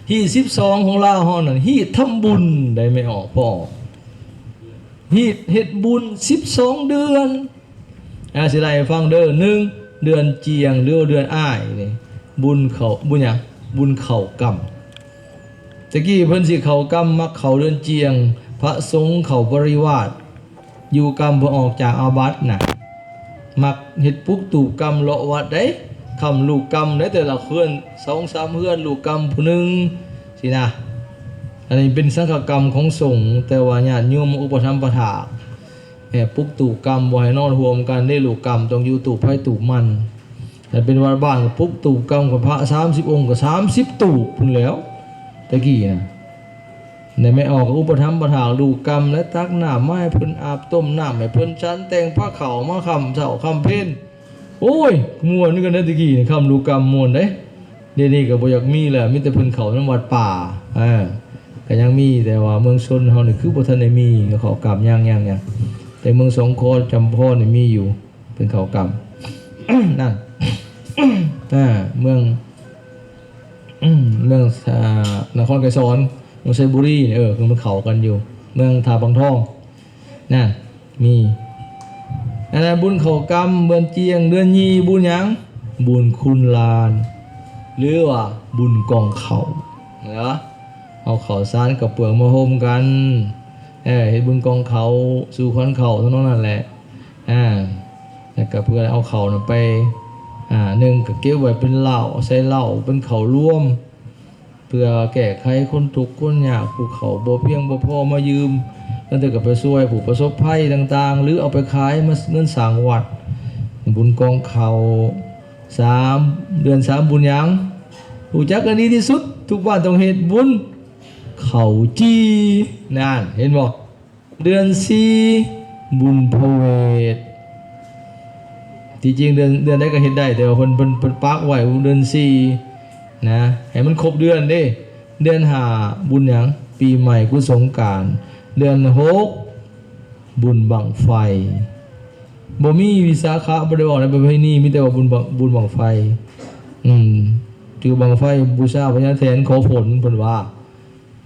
ຮີດສິບສອງຂອງລາວເຮົານັ້ນ ຮີດທຳບຸນໄດ້ແມ່ອອກພໍ່ ຮີດເຮັດບຸນສິບສອງເດືອນ. ອາ ຊິໄລ່ໃຫ້ຟັງເດີ ໜຶ່ງ ເດືອນຈຽງ ຫຼືວ່າເດືອນອ້າຍນີ້ ບຸນເຂົ້າ ບຸນຫຍັງ? ບຸນເຂົ້າກຳ. ແຕ່ກີ້ເພິ່ນຊິເຂົ້າກຳ ມັກເຂົ້າເດືອນຈຽງ ພະສົງເຂົ້າປະລິວາດ ຢູ່ກຳເພື່ອອອກຈາກອາບັດນະ ມັກເຮັດປຸກຕູບກຳເລາະວັດເດ້ ຄ້ຳລູກກຳໃນແຕ່ລະເຮືອນ ສອງສາມເຮືອນ ລູກກຳຜູ້ໜຶ່ງຊີ້ນະ. ອັນນີ້ເປັນສັງຄະກຳຂອງສົງ ແຕ່ວ່າຍາດໂຍມມາອຸປະຖຳປະຖາກ ແມ່ປຸກຕູບກຳ ບໍ່ໃຫ້ນອນຮ່ວມກັນເດ້ ລູກກຳຕ້ອງຢູ່ຕູບໃຜຕູບມັນ. ແລະເປັນວັດບ້ານກໍປຸກຕູບກຳກັບພະສາມສິບອົງ ກໍສາມສິບຕູບພຸ້ນແຫຼ້ວ ແຕ່ກີ້ນະ. ແລະແມ່ອອກກໍອຸປະຖຳປະຖາກລູກກຳ ແລະຕັກນ້ຳມາໃຫ້ເພິ່ນອາບ ຕົ້ມນ້ຳໃຫ້ເພິ່ນ ສັນແຕ່ງພາເຂົ້າມາຄ່ຳເຊົ້າຄ່ຳເພັນ. ໂອ້ຍ ມ່ວນຄືກັນເດ້ ແຕ່ກີ້ນະ ຄ້ຳລູກກຳມ່ວນເດ້. ດຽວນີ້ກໍບໍ່ຢາກມີແລ້ວ ມີແຕ່ເພິ່ນເຂົ້ານຳວັດປ່າ. ເອີ ກໍຍັງມີ ແຕ່ວ່າເມືອງຊົນເຮົານີ້ຄືບໍ່ທັນໄດ້ມີ ເຂົ້າກຳຍັງໆໆ ແຕ່ເມືອງສອງຄອນ ຈຳພອນນີ້ມີຢູ່ ເພິ່ນເຂົ້າກຳ ນັ້ນ ອ່າ ເມືອງ ເມືອງ ອ່າ ນະຄອນໄກສອນ ເມືອງໄຊບູລີນີ້ ເອີ ເພິ່ນເຂົ້າກັນຢູ່ ເມືອງທ່າບັງທອງ ນະ ມີ ອັນນັ້ນບຸນເຂົ້າກຳ ເດືອນຈຽງ ເດືອນຍີ່ ບຸນຫຍັງ? ບຸນຄູນລານ ຫຼືວ່າບຸນກອງເຂົ້າເນາະ. ເອົາເຂົ້າສານກັບເປືອກມາໂຮມກັນ ເອີ ເຮັດບຸນກອງເຂົ້າ ສູ່ຂວັນເຂົ້າ ທຳນອງນັ້ນແຫຼະ. ອາ ແລ້ວກໍເພື່ອເອົາເຂົ້ານະໄປ ອາ ໜຶ່ງກໍເກັບໄວ້ເປັນເຫຼົ້າ ໃສ່ເຫຼົ້າ ເປັນເຂົ້າລວມ ເພື່ອແກ້ໄຂຄົນທຸກຄົນຍາກ ຜູ້ເຂົ້າບໍ່ພຽງບໍ່ພໍມາຢືມ ລາງເທື່ອກໍໄປຊ່ວຍຜູ້ປະສົບໄພຕ່າງໆ ຫຼືເອົາໄປຂາຍມາເງິນສ້າງວັດ. ບຸນກອງເຂົ້າ ສາມ ເດືອນສາມ ບຸນຫຍັງ? ຮູ້ຈັກກັນດີທີ່ສຸດ ທຸກບ້ານຕ້ອງເຮັດ ບຸນເຂົ້າຈີ່ ນັ້ນ ເຫັນບໍ່? ເດືອນສີ່ ບຸນພະເວດ ທີ່ຈິງເດືອນ ເດືອນໃດກໍເຮັດໄດ້ ແຕ່ວ່າເພິ່ນ ເພິ່ນ ເພິ່ນປັກໄວ້ເດືອນສີ່ນະ ໃຫ້ມັນຄົບເດືອນເດ້. ເດືອນຫ້າ ບຸນຫຍັງ? ປີໃໝ່ ບຸນສົງການ. ເດືອນຫົກ ບຸນບັ້ງໄຟ. ບໍ່ມີວິສາຂະ ບໍ່ໄດ້ເວົ້າໃນປະເພນີ ມີແຕ່ວ່າບຸນບັ້ງ ບຸນບັ້ງໄຟ. ອືມ ຖືບັ້ງໄຟບູຊາພະຍາແຖນຂໍຝົນ ເພິ່ນວ່າ.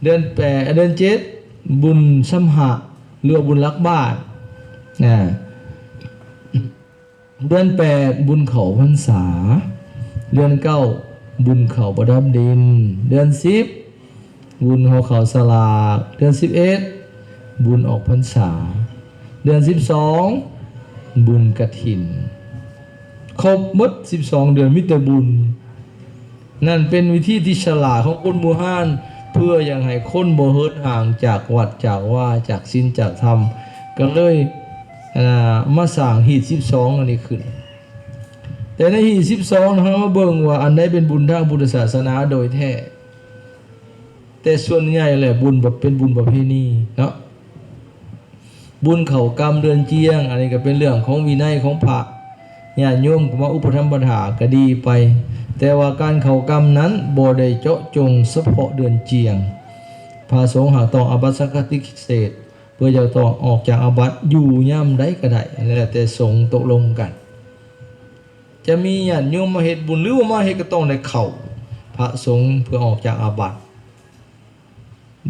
ເດືອນແປດ ເດືອນເຈັດ ບຸນສຳຫະ ຫຼືວ່າບຸນຕັກບາດ ອາ ເດືອນແປດ ບຸນເຂົ້າພັນສາ. ເດືອນເກົ້າ ບຸນເຂົ້າປະດັບດິນ. ເດືອນສິບ ບຸນຫໍ່ເຂົ້າສະຫຼາກ. ເດືອນສິບເອັດ ບຸນອອກພັນສາ. ເດືອນສິບສອງ ບຸນກະຖິນ. ຄົບໝົດສິບສອງເດືອນ ມີແຕ່ບຸນ. ນັ້ນເປັນວິທີທີ່ສະຫຼາດຂອງຄົນບູຮານ ເພື່ອຢາກໃຫ້ຄົນບໍ່ເຫີນຫ່າງຈາກວັດຈາກວາ ຈາກສິນຈາກທຳ ກໍເລີຍ ອ່າ ມາສ້າງຮີດສິບສອງອັນນີ້ຂຶ້ນ. ແຕ່ໃນຮີດສິບສອງເຮົາມາເບິ່ງວ່າອັນໃດເປັນບຸນທາງພຸດທະສາສະໜາໂດຍແທ້ ແຕ່ສ່ວນໃຫຍ່ແລ້ວບຸນ ເປັນບຸນປະເພນີເນາະ. ບຸນເຂົ້າກຳເດືອນຈຽງ ອັນນີ້ກໍເປັນເລື່ອງຂອງວິໄນຂອງພະ ຍາດໂຍມກໍມາອຸປະຖຳປະຖາກກໍດີໄປ ແຕ່ວ່າການເຂົ້າກຳນັ້ນບໍ່ໄດ້ເຈາະຈົງສະເພາະເດືອນຈຽງ. ພະສົງຫາກຕ້ອງອາບັດສັງຄະຕິເສດ ເພື່ອຈະຕ້ອງອອກຈາກອາບັດ ຢູ່ຍາມໃດກໍໄດ້ ແລ້ວແຕ່ສົງຕົກລົງກັນ ຈະມີຍາດໂຍມມາເຮັດບຸນ ຫຼືວ່າມາເຮັດກໍຕ້ອງໄດ້ເຂົ້າພະສົງເພື່ອອອກຈາກອາບັດ.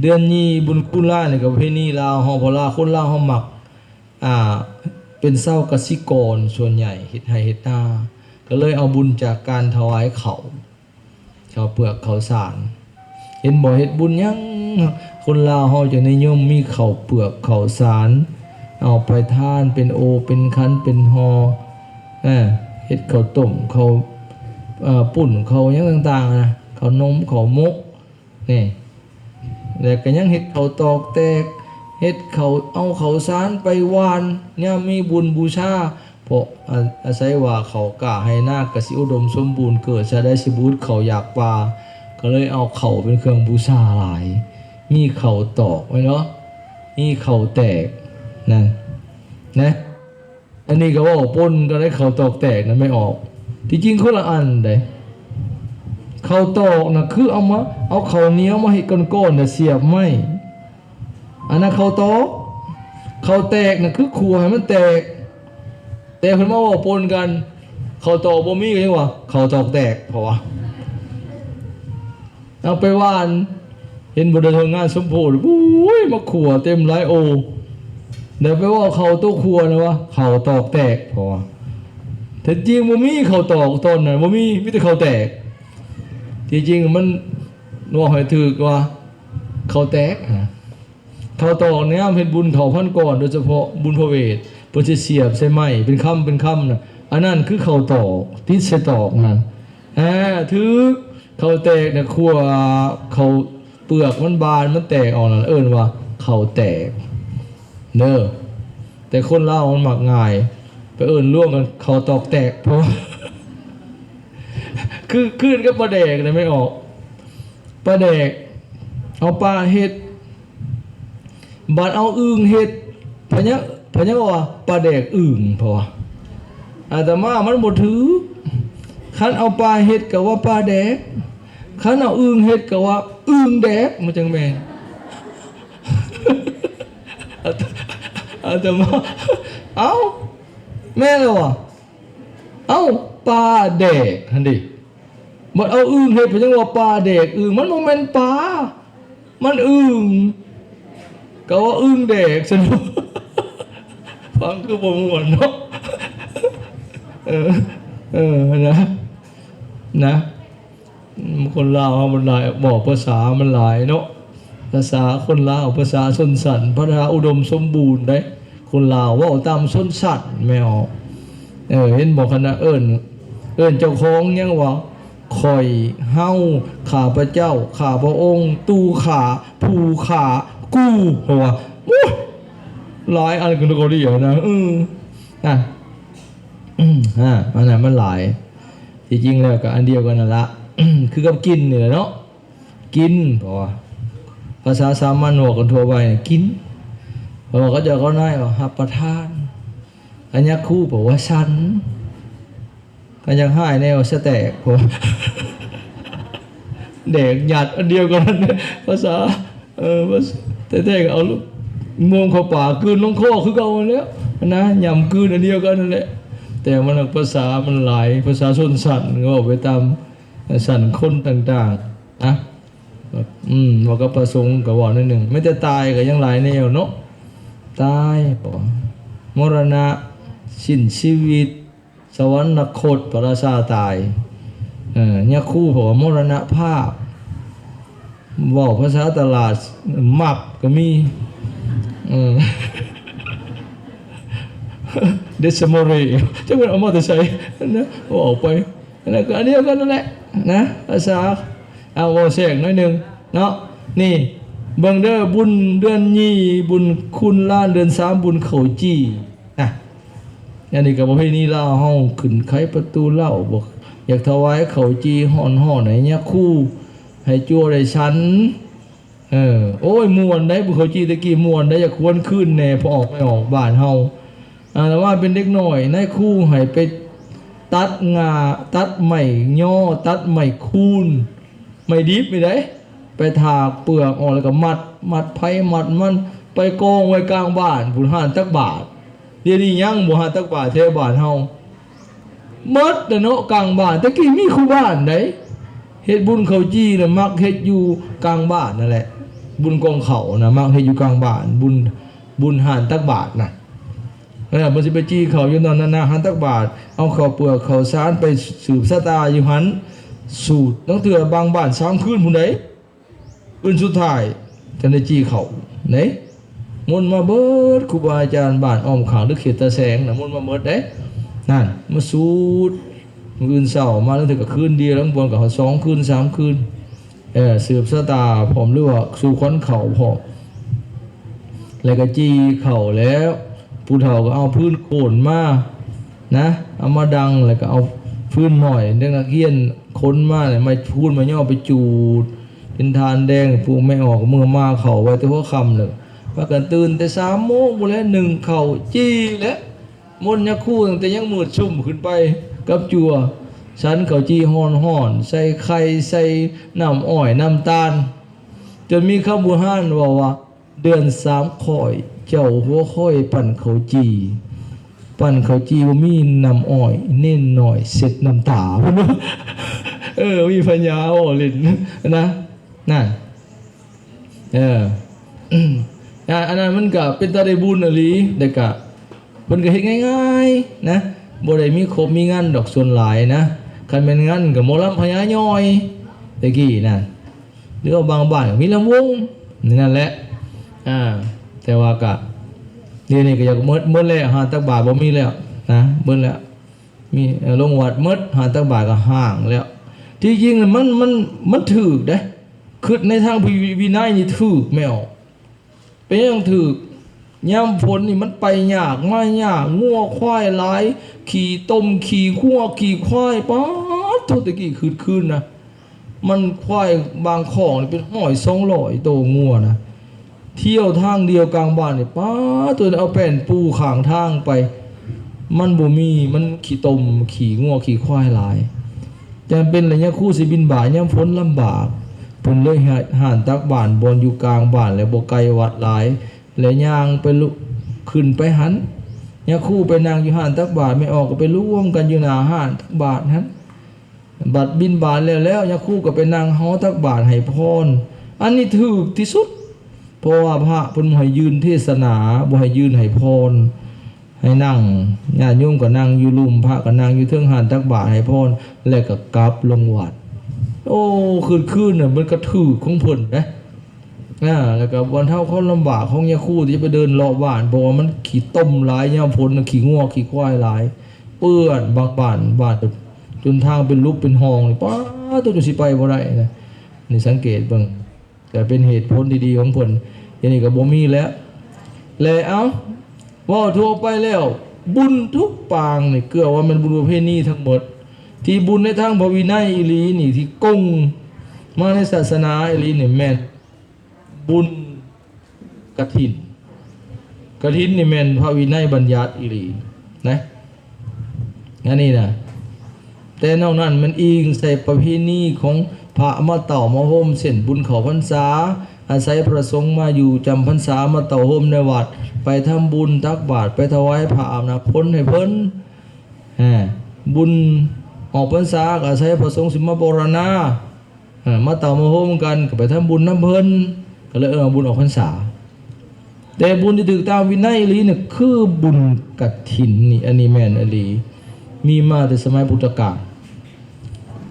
ເດືອນຍີ່ ບຸນຄູນລານ ນີ້ກໍປະເພນີລາວເຮົາ ເພາະລາວ ຄົນລາວເຮົາມັກ ອ່າ ເປັນຊາວກະສິກອນ ສ່ວນໃຫຍ່ເຮັດໄຮ່ເຮັດນາ ກໍເລີຍເອົາບຸນຈາກການຖວາຍເຂົ້າ ເຂົ້າເປືອກເຂົ້າສານ. ເຫັນບໍ່ ເຮັດບຸນຫຍັງ ຄົນລາວເຮົາຈະນິຍົມມີເຂົ້າເປືອກເຂົ້າສານ ເອົາໄປທານເປັນໂອເປັນຂັນເປັນຫໍ່ ເອີ ເຮັດເຂົ້າຕົ້ມ ເຂົ້າ ເອີ ປຸ້ນ ເຂົ້າຫຍັງຕ່າງໆນະ ເຂົ້າໜົມ ເຂົ້າໝົກ ນີ້ ແລ້ວກໍຍັງເຮັດເຂົ້າຕອກແຕກ ເຮັດເຂົ້າ ເອົາເຂົ້າສານໄປຫວ່ານ ຍາມມີບຸນບູຊາ ເພາະອາ ອາໄສວ່າເຂົ້າກ້າໄຮ່ນາກໍຊິອຸດົມສົມບູນ ເກີດຊາດໃດຊິບໍ່ອຶດເຂົ້າຢາກປາ ກໍເລີຍເອົາເຂົ້າເປັນເຄື່ອງບູຊາຫຼາຍ ມີເຂົ້າຕອກແມ່ນບໍ່ ມີເຂົ້າແຕກ ນັ້ນ ນະ. ອັນນີ້ກໍເວົ້າປົນກັນໄດ້ ເຂົ້າຕອກແຕກນະແມ່ອອກ ທີ່ຈິງຄົນລະອັນໃດ໋. ເຂົ້າຕອກນະຄືເອົາມາ ເອົາເຂົ້າໜຽວມາເຮັດກ້ອນໆ ແລ້ວສຽບໄມ້ ອັນນັ້ນເຂົ້າຕອກ. ເຂົ້າແຕກນະຄືຂົ້ວໃຫ້ມັນແຕກ ແຕ່ເພິ່ນມາເວົ້າປົນກັນ ເຂົ້າຕອກບໍ່ມີກໍຍັງວ່າເຂົ້າຕອກແຕກ ເພາະວ່າ ເອົາໄປຫວ່ານ ເຫັນບໍ່ໄດ້ເຖິງງານສົມໂພດ ໂອ້ຍ ມາຂົ້ວເຕັມຫຼາຍໂອ. ແລ້ວໄປເວົ້າເຂົ້າໂຕຂົ້ວນະວ່າ ເຂົ້າຕອກແຕກ ເພາະວ່າ ແທ້ຈິງບໍ່ມີເຂົ້າຕອກຕອນນັ້ນ ບໍ່ມີ ມີແຕ່ເຂົ້າແຕກ. ທີ່ຈິງມັນເວົ້າໃຫ້ຖືກວ່າ ເຂົ້າແຕກນະ. ເຂົ້າຕອກໃນຍາມເຮັດບຸນເຂົ້າພັນກ້ອນ ໂດຍສະເພາະບຸນພະເວດ ເພິ່ນຊິສຽບໃສ່ໄມ້ເປັນຄຳເປັນຄຳນະ ອັນນັ້ນຄືເຂົ້າຕອກ ຕິດໃສ່ຕອກນັ້ນ ອ່າ ຖືກ. ເຂົ້າແຕກນະ ຂົ້ວເຂົ້າເປືອກມັນບານ ມັນແຕກອອກນັ້ນ ເອີ້ນວ່າເຂົ້າແຕກເດີ. ແຕ່ຄົນລາວມັນມັກງ່າຍ ໄປເອີ້ນລວມກັນເຂົ້າຕອກແຕກ ເພາະວ່າ ຄື ຄືກັບປາແດກນະ ແມ່ອອກ ປາແດກ ເອົາປາເຮັດ ບັດເອົາອຶ່ງເຮັດ ເພິ່ນຍັງ ເພິ່ນຍັງເວົ້າວ່າປາແດກອຶ່ງ ເພາະວ່າ ອາດຕະມາມັນບໍ່ຖືກ. ຄັນເອົາປາເຮັດກໍວ່າປາແດກ ຄັນເອົາອຶ່ງເຮັດກໍວ່າອຶ່ງແດກ ມັນຈັ່ງແມ່ນ. ອາດຕະ ອາດຕະມາ ເອົ້າ ແມ່ນແລ້ວຫວາ ເອົ້າ ປາແດກຫັ້ນເດ. ບັດເອົາອຶ່ງເຮັດ ເພິ່ນຍັງວ່າປາແດກອຶ່ງ ມັນບໍ່ແມ່ນປາ ມັນອຶ່ງ ກໍວ່າອຶ່ງແດກຊັ້ນ. ຟັງຄືບໍ່ມ່ວນເນາະ ເອີ ເອີ ນະ ນະ ຄົນລາວເຮົາມັນຫຼາຍ ເວົ້າພາສາມັນຫຼາຍເນາະ ພາສາຄົນລາວ ພາສາຊົນຊັ້ນ ພາສາອຸດົມສົມບູນເດ້. ຄົນລາວເວົ້າຕາມຊົນຊັ້ນແມ່ອອກ. ເອີ ເຫັນບໍ່ ຂະໜາດເອີ້ນ ເອີ້ນເຈົ້າຂອງຍັງວ່າ ຂ້ອຍ ເຮົາ ຂ້າພະເຈົ້າ ຂ້າພະອົງ ຕູຂ້າ ຜູ້ຂ້າ ກູ ເພາະວ່າ ໂອ້ຍ ຫຼາຍອັນກັນເກົາຫຼີນະ. ເອີ ນະ ອືມ ອາ ອັນນັ້ນມັນຫຼາຍ. ທີ່ຈິງແລ້ວກໍອັນດຽວກັນນັ້ນລະ ຄືກັບກິນນີ້ແຫຼະເນາະ. ກິນ ເພາະວ່າພາສາສາມັນເວົ້າກັນທົ່ວໄປ ກິນ ເພາະວ່າເຂົາເຈົ້າເຂົານາຍວ່າຮັບປະທານ ອັນຍາຄູ ເພາະວ່າສັນ ຄັນຢາກຮ້າຍແນວສະແຕກ ເພາະວ່າແດກຍັດອັນດຽວກັນ ພາສາ ເອີ ພາສາແທ້ໆ ກໍເອົາມວມເຂົ້າປາກ ກືນລົງຄໍຄືເກົ່າຫັ້ນແຫຼະນະ ຫຍ້ຳກືນອັນດຽວກັນຫັ້ນແຫຼະ. ແຕ່ມັນພາສາມັນຫຼາຍ ພາສາຊົນຊັ້ນ ເວົ້າໄປຕາມ ຊັ້ນຄົນຕ່າງໆ ນະ ອືມ ເວົ້າກັບພະສົງກໍເວົ້າໜ້ອຍໜຶ່ງ ແມ້ແຕ່ຕາຍກໍຍັງຫຼາຍແນວເນາະ ຕາຍ ເພາະວ່າ ມໍລະນະ ສິ້ນຊີວິດ ສະຫວັນນະຄົດ ພະລາຊາຕາຍ ເອີ ຍາຄູ ເພາະວ່າ ມໍລະນະພາບ ເວົ້າພາສາຕະຫຼາດ ມັບກໍມີ ເອີ ເດຊະໂມເຣ ຈັກແມ່ນເອົາມາແຕ່ໃສນະ ເວົ້າໄປ ອັນນັ້ນກໍອັນດຽວກັນນັ້ນແຫຼະນະ ພາສາ ເອົາ ເວົ້າແຊກໜ້ອຍໜຶ່ງເນາະ. ນີ້ເບິ່ງເດີ ບຸນເດືອນຍີ່ ບຸນຄູນລ້ານ ເດືອນສາມ ບຸນເຂົ້າຈີ່ນະ. ອັນນີ້ກໍປະເພນີລາວເຮົາ ຂຶ້ນໄຂປະຕູເລົ້າ ບອກຢາກຖວາຍເຂົ້າຈີ່ຮ້ອນໆ ໃຫ້ຍາຄູ ໃຫ້ຈົວໄດ້ສັນ. ເອີ ໂອ້ຍ ມ່ວນໄດ໋ ບຸນເຂົ້າຈີ່ແຕ່ກີ້ມ່ວນໄດ໋ ຢາກຫວນຄືນແດ່ ພໍ່ອອກແມ່ອອກບ້ານເຮົາ. ອາລະວາດເປັນເດັກນ້ອຍ ນາຍຄູໃຫ້ໄປຕັດງ່າ ຕັດໄມ້ຍໍ ຕັດໄມ້ຄູນ ໄມ້ດິບນີ້ໄດ໋ ໄປຖາກເປືອກອອກ ແລ້ວກໍມັດ ມັດໃຜມັດມັນ ໄປກອງໄວ້ກາງບ້ານພຸ້ນ ຮ້ານຕັກບາດ. ດຽວນີ້ຍັງບໍ່ຮ້ານຕັກບາດແຖວບ້ານເຮົາ? ໝົດແລ້ວເນາະກາງບ້ານ ແຕ່ກີ້ມີຄູ່ບ້ານໃດ໋ ເຮັດບຸນເຂົ້າຈີ່ນະ ມັກເຮັດຢູ່ກາງບ້ານນັ້ນແຫຼະ ບຸນກອງເຂົ້ານະ ມັກເຮັດຢູ່ກາງບ້ານ ບຸນ ບຸນຮ້ານຕັກບາດນະ ເອີ ເພິ່ນຊິໄປຈີ່ເຂົ້າຢູ່ນັ້ນນະ ຮ້ານຕັກບາດ ເອົາເຂົ້າເປືອກເຂົ້າສານໄປສືບຊະຕາຢູ່ຫັ້ນ ສູດ ລາງເທື່ອບາງບ້ານສາມຄືນພຸ້ນໃດ໋. ມື້ສຸດທ້າຍຈັ່ງໄດ້ຈີ່ເຂົ້າເດ້ ມົນມາເບິດ ຄູບາອາຈານບ້ານອ້ອມຂ້າງ ຫຼືເຂດຕາແສງນະ ມົນມາເບິດເດ້ ນັ້ນ ມາສູດ. ມື້ອື່ນເຊົ້າມາ ລາງເທື່ອກໍຄືນດຽວ ລາງບ່ອນກໍສອງຄືນສາມຄືນ ເອີ ສືບຊະຕາພ້ອມ ຫຼືວ່າສູ່ຂວັນເຂົ້າພ້ອມ ແລ້ວກໍຈີ່ເຂົ້າແລ້ວ ຜູ້ເຖົ້າກໍເອົາຟືນໂກນມານະ ເອົາມາດັງ ແລ້ວກໍເອົາຟືນໜ້ອຍ ເດັກນັກຮຽນຂົນມາ ແລ້ວໄມ້ຄູນໄມ້ຍໍໄປຈູດ ເປັນຖ່ານແດງ ພວກແມ່ອອກເມືອມາເຂົ້າໄວ້ແຕ່ຫົວຄ່ຳ ແລ້ວພາກັນຕື່ນແຕ່ສາມໂມງພຸ້ນແຫຼະ ໜຶ້ງເຂົ້າຈີ່ແຫຼະ. ມົນຍາຄູຕັ້ງແຕ່ຍັງມືດຊຶ້ມຂຶ້ນໄປກັບຈົວ ສັນເຂົ້າຈີ່ຮ້ອນໆ ໃສ່ໄຂ່ ໃສ່ນ້ຳອ້ອຍ ນ້ຳຕານ ຈົນມີຄຳບູຮານເວົ້າວ່າ ເດືອນສາມຂ້ອຍ ເຈົ້າຫົວຂ້ອຍປັ້ນເຂົ້າຈີ່ ປັ້ນເຂົ້າຈີ່ບໍ່ມີນ້ຳອ້ອຍ ເນນນ້ອຍເຊັດນ້ຳຕາ ເພິ່ນວ່າ ເອີ ມີພະຍາເວົ້າຫຼິ້ນນະ. ນັ້ນ ເອີ ອັນນັ້ນມັນກະເປັນຕາໄດ້ບຸນອີ່ຫຼີ ແລ້ວກະເພິ່ນກະເຮັດງ່າຍໆນະ ບໍ່ໄດ້ມີຄົບມີງັນດອກ ສ່ວນຫຼາຍນະ. ຄັນແມ່ນງັນກະໝໍລຳພະຍາຍ່ອຍແຕ່ກີ້ນັ້ນ ຫຼືວ່າບາງບ້ານກະມີລຳວົງ ນີ້ນັ້ນແຫຼະ. ອາ ແຕ່ວ່າກະ ດຽວນີ້ກະຢາກໝົດ ໝົດແລ້ວ ຮ້ານຕັກບາດບໍ່ມີແລ້ວນະ ເບິດແລ້ວ. ມີ ເອີ ລົງວັດໝົດ ຮ້ານຕັກບາດກະຫ້າງແລ້ວ. ທີ່ຈິງມັນ ມັນ ມັນຖືກເດ້ ຄຶດໃນທາງວິ ວິໄນນີ້ຖືກແມ່ອອກ. ເປັນຫຍັງຖືກ? ຍາມຝົນນີ້ມັນໄປຍາກມາຍາກ ງົວຄວາຍຫຼາຍ ຂີ້ຕົມຂີ້ງົວຂີ້ຄວາຍ ປາດໂທ້ ແຕ່ກີ້ຄຶດຄືນນະ ມັນຄວາຍບາງຄອກນີ້ເປັນຮ້ອຍສອງຮ້ອຍໂຕ ງົວນະ ທ່ຽວທາງດຽວກາງບ້ານນີ້ ປາດໂທ້ ເອົາແປ້ນປູຂ້າງທາງໄປ ມັນບໍ່ມີ ມັນຂີ້ຕົມຂີ້ງົວຂີ້ຄວາຍຫຼາຍ. ຈັ່ງເປັນລະຍາຄູຊິບິນບາດຍາມຝົນລຳບາກ ເພິ່ນເລີຍເຮັດຮ້ານຕັກບາດບ່ອນຢູ່ກາງບ້ານ ແລະ ບໍ່ໄກວັດຫຼາຍ ແລະ ຍ່າງໄປລຸ ຂຶ້ນໄປຫັ້ນ. ຍາຄູໄປນັ່ງຢູ່ຮ້ານຕັກບາດ ແມ່ອອກກໍໄປລວມກັນຢູ່ໜ້າຮ້ານຕັກບາດຫັ້ນ. ບັດບິນບາດແລ້ວໆ ຍາຄູກໍໄປນັ່ງຫໍຕັກບາດໃຫ້ພອນ. ອັນນີ້ຖືກທີ່ສຸດ ເພາະວ່າພະເພິ່ນບໍ່ໃຫ້ຢືນເທສະໜາ ບໍ່ໃຫ້ຢືນໃຫ້ພອນ ໃຫ້ນັ່ງ ຍາດໂຍມກໍນັ່ງຢູ່ລຸ່ມ ພະກໍນັ່ງຢູ່ເທິງຮ້ານຕັກບາດໃຫ້ພອນ ແລ້ວກໍກັບລົງວັດ. ໂອ້ ຄືນຄືນນະ ມັນກະຖືກຂອງເພິ່ນເດ້. ອາ ແລ້ວກໍບັນເທົາຄວາມລຳບາກຂອງຍາຄູທີ່ຈະໄປເດີນເລາະບ້ານ ເພາະວ່າມັນຂີ້ຕົມຫຼາຍ ຍາມຝົນນະ ຂີ້ງົວຂີ້ຄວາຍຫຼາຍ ເປື້ອນບາງບ້ານ ບ້ານຈົນທາງເປັນຫຼຸບເປັນຮ່ອງນີ້ ປາດໂທ້ ຈົນຊິໄປບໍ່ໄດ້ນະ. ນີ້ສັງເກດເບິ່ງ ກໍເປັນເຫດຜົນທີ່ດີຂອງເພິ່ນ. ດຽວນີ້ກໍບໍ່ມີແລ້ວ ແລະ ເອົ້າ ເວົ້າທົ່ວໄປແລ້ວ ບຸນທຸກປາງນີ້ ເກືອບວ່າແມ່ນບຸນປະເພນີທັງໝົດ ທີ່ບຸນໃນທາງພະວິໄນອີ່ຫຼີນີ້ ທີ່ກົງມາໃນສາສະໜາອີ່ຫຼີນີ້ ແມ່ນບຸນກະຖິນ. ກະຖິນນີ້ແມ່ນພະວິໄນບັນຍັດອີ່ຫຼີນະ ອັນນີ້ນະ. ແຕ່ນອກນັ້ນມັນອີງໃສ່ປະເພນີຂອງພະມາເຕົ້າມາໂຮມ ເຊັ່ນ ບຸນເຂົ້າພັນສາ ອາໄສພະສົງມາຢູ່ຈຳພັນສາ ມາເຕົ້າໂຮມໃນວັດ ໄປທຳບຸນຕັກບາດ ໄປຖວາຍຜ້າອາບນ້ຳພົນໃຫ້ເພິ່ນ. ອາ ບຸນອອກພັນສາກໍອາໄສພະສົງຊິມາບູລະນະ ອາ ມາເຕົ້າມາໂຮມກັນ ກໍໄປທຳບຸນນຳເພິ່ນ ກໍເລີຍເອີ້ນວ່າບຸນອອກພັນສາ. ແຕ່ບຸນທີ່ຖືກຕາມວິໄນອີ່ຫຼີນີ້ ຄືບຸນກະຖິນນີ້ ອັນນີ້ແມ່ນອີ່ຫຼີ ມີມາແຕ່ສະໄໝພຸດທະການ.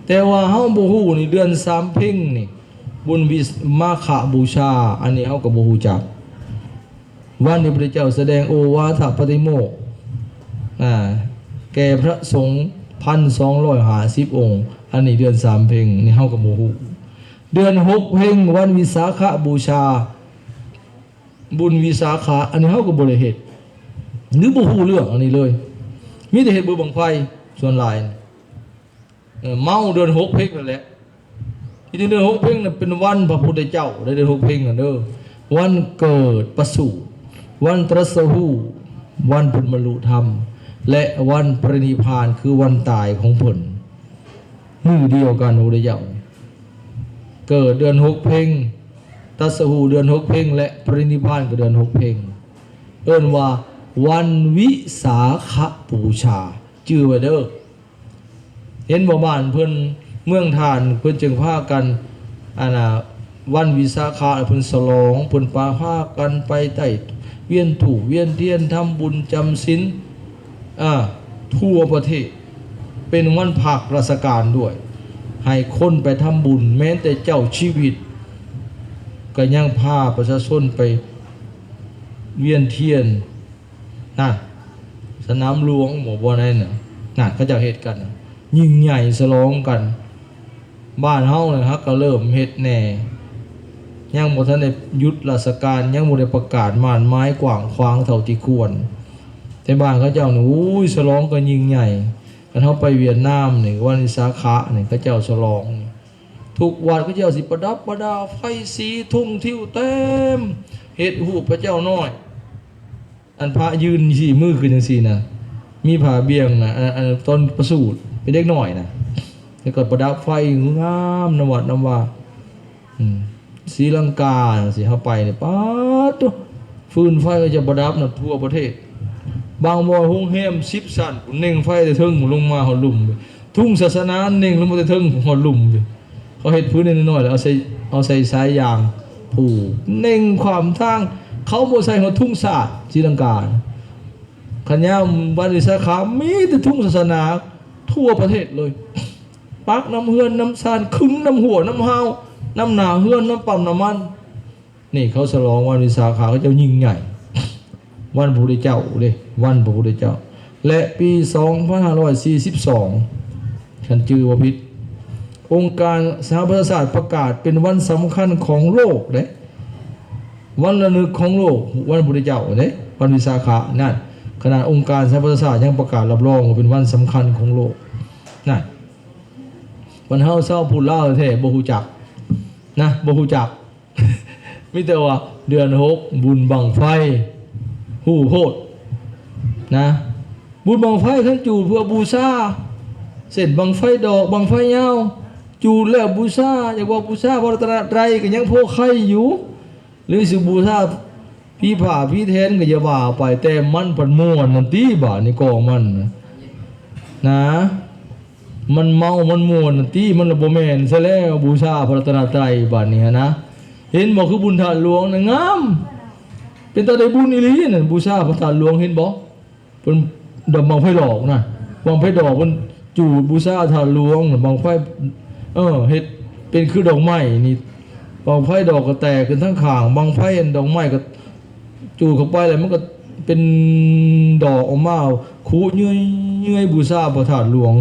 ແຕ່ວ່າເຮົາບໍ່ຮູ້ນີ້ ເດືອນສາມເພັງນີ້ ບຸນວິສາຂະບູຊາ ອັນນີ້ເຮົາກໍບໍ່ຮູ້ຈັກ. ວັນທີ່ພະພຸດທະເຈົ້າສະແດງໂອວາທະປາຕິໂມກ ອາ ແກ່ພະສົງພັນສອງຮ້ອຍຫ້າສິບອົງ ອັນນີ້ເດືອນສາມເພັງນີ້ເຮົາກໍບໍ່ຮູ້. ເດືອນຫົກເພັງ ວັນວິສາຂະບູຊາ ບຸນວິສາຂະ ອັນນີ້ເຮົາກໍບໍ່ໄດ້ເຮັດ ຫຼືບໍ່ຮູ້ເລື່ອງອັນນີ້ເລີຍ ມີແຕ່ເຮັດບຸນບັ້ງໄຟສ່ວນຫຼາຍ. ເອີ ເມົາເດືອນຫົກເພັງນັ້ນແຫຼະ. ທີ່ຈິງເດືອນຫົກເພັງນັ້ນເປັນວັນພະພຸດທະເຈົ້າ ໃນເດືອນຫົກເພັງນັ້ນເດີ ວັນເກີດປະສູດ ວັນຕຣັດສະຮູ້ ວັນເພິ່ນບັນລຸທຳ ແລະ ວັນປະລິນິບພານ ຄືວັນຕາຍຂອງເພິ່ນ ມື້ດຽວກັນ ພະພຸດທະເຈົ້າເກີດເດືອນຫົກເພັງ ຕັດສະຮູ້ເດືອນຫົກເພັງ ແລະ ປະລິນິບພານກໍເດືອນຫົກເພັງ ເອີ້ນວ່າວັນວິສາຂະບູຊາ ຈື່ໄວ້ເດີ. ເຫັນບໍ່ ບ້ານເພິ່ນ ເມືອງທ່ານ ເພິ່ນຈຶ່ງພາກັນ ອັນນ່າ ວັນວິສາຂະ ເພິ່ນສະຫຼອງ ເພິ່ນປະພາກັນໄປໄຕ້ ວຽນທູບວຽນທຽນ ທຳບຸນຈຳສິນ ອາ ທົ່ວປະເທດ ເປັນວັນພັກລາຊະການດ້ວຍ ໃຫ້ຄົນໄປທຳບຸນ ແມ້ແຕ່ເຈົ້າຊີວິດ ກໍຍັງພາປະຊາຊົນໄປວຽນທຽນ ນະ ສະໜາມຫຼວງບໍ ບໍ່ ນັ້ນນະ ນະ ເຂົາເຈົ້າເຮັດກັນນະ ຍິ່ງໃຫຍ່ສະຫຼອງກັນ. ບ້ານເຮົານະ ຫາກກະເລີ່ມເຮັດແດ່ ຍັງບໍ່ທັນໄດ້ຢຸດລາຊະການ ຍັງບໍ່ໄດ້ປະກາດໝ້ານໝາຍກວ້າງຂວາງເທົ່າທີ່ຄວນ ແຕ່ບ້ານເຂົາເຈົ້ານີ້ ໂອ້ຍ ສະຫຼອງກັນຍິ່ງໃຫຍ່. ຄັນເຮົາໄປຫວຽດນາມນີ້ ວັນວິສາຂະນີ້ ເຂົາເຈົ້າສະຫຼອງ ທຸກວັດເຂົາເຈົ້າຊິປະດັບປະດາ ໄຟສີທຸ່ງທິວເຕັມ ເຮັດຮູບພະເຈົ້ານ້ອຍ ອັນພະຢືນຊີ້ມືຂຶ້ນຈັ່ງຊີ້ນະ ມີຜ້າບ່ຽງນະ ອັນ ອັນຕອນປະສູດເປັນເດັກນ້ອຍນະ ແລ້ວກໍປະດັບໄຟງາມນຳວັດນຳວາ ອືມ ສີລັງກາຈັ່ງຊີ້ ເຮົາໄປນີ້ ປາດໂທ້ ຟືນໄຟເຂົາເຈົ້າປະດັບນະທົ່ວປະເທດ ບາງບ່ອນໂຮງແຮມສິບຊັ້ນ ເໜັງໄຟແຕ່ເທິງພຸ້ນລົງມາຮອດລຸ່ມ ທຸ່ງສາສະໜາເໜັງລົງມາແຕ່ເທິງຮອດລຸ່ມ ເຂົາເຮັດພື້ນນ້ອຍໆ ແລ້ວເອົາໃສ່ ເອົາໃສ່ສາຍຢາງຜູກ ເໜັງຂວາມທາງ. ເຂົາບໍ່ໃສ່ຮອດທຸງຊາດ ສີລັງກາ. ຄັນຍາມວັນວິສາຂະ ມີແຕ່ທຸງສາສະໜາ ທົ່ວປະເທດເລີຍ. ປັກນຳເຮືອນນຳຊານ, ຂຶງນຳຮົ້ວນຳຮາວ, ນຳໜ້າເຮືອນ, ນຳປ້ຳນ້ຳມັນ. ນີ້ເຂົາສະຫຼອງວັນວິສາຂະ ເຂົາເຈົ້າຍິ່ງໃຫຍ່. ວັນພະພຸດທະເຈົ້າເດ້, ວັນພະພຸດທະເຈົ້າ. ແລະ ປີສອງພັນຫ້າຮ້ອຍສີ່ສິບສອງ ຄັນຈື່ບໍ່ຜິດ, ອົງການສະຫະປະຊາຊາດປະກາດເປັນວັນສຳຄັນຂອງໂລກເດ້, ວັນລະນຶກຂອງໂລກ, ວັນພະພຸດທະເຈົ້າເດ້, ວັນວິສາຂະນັ້ນ. ຂະໜາດອົງການສະຫະປະຊາຊາດຍັງປະກາດຮັບຮອງວ່າເປັນວັນສຳຄັນຂອງໂລກ. ນັ້ນ, ບັດເຮົາຊາວພຸດລາວແທ້ໆ ບໍ່ຮູ້ຈັກນະ, ບໍ່ຮູ້ຈັກ. ມີແຕ່ວ່າເດືອນຫົກ ບຸນບັ້ງໄຟ, ຮູ້ໂພດນະ. ບຸນບັ້ງໄຟຄັນຈູດເພື່ອບູຊາ, ເຊັ່ນ ບັ້ງໄຟດອກ, ບັ້ງໄຟຍາວ, ຈູດແລ້ວບູຊາ, ຢາກວ່າບູຊາພະລັດຕະນະໄຕ ກໍຍັງພໍໄຄຢູ່, ຫຼືຊິບູຊາຜີພ້າຜີແຖນກໍຢ່າວ່າໄປ, ແຕ່ມັນພັດມ່ວນນັ້ນຕິ ບາດນີ້ກອງມັນນະ. ມັນເມົາມັນມ່ວນຫັ້ນຕິ, ມັນລະບໍ່ແມ່ນຊະແລ້ວ, ບູຊາພະລັດຕະນະໄຕບາດນີ້ຫັ້ນນະ. ເຫັນບໍ່ ຄືບຸນທາດຫຼວງນະ ງາມ, ເປັນຕາໄດ້ບຸນອີ່ຫຼີນັ້ນ, ບູຊາພະທາດຫຼວງ ເຫັນບໍ່? ເພິ່ນດອກບັ້ງໄຟດອກນະ, ບັ້ງໄຟດອກເພິ່ນຈູດບູຊາທາດຫຼວງນະ, ບັ້ງໄຟ ເອີ ເຮັດເປັນຄືດອກໄມ້ນີ້, ບັ້ງໄຟດອກກໍແຕກຂຶ້ນທັງຂ້າງ, ບັ້ງໄຟອັນດອກໄມ້ກໍ ຈູດເຂົ້າໄປແລ້ວມັນກໍເປັນດອກອອກມາ, ຄຸເຍື່ອຍໆ ບູຊາພະທາດຫຼວງ,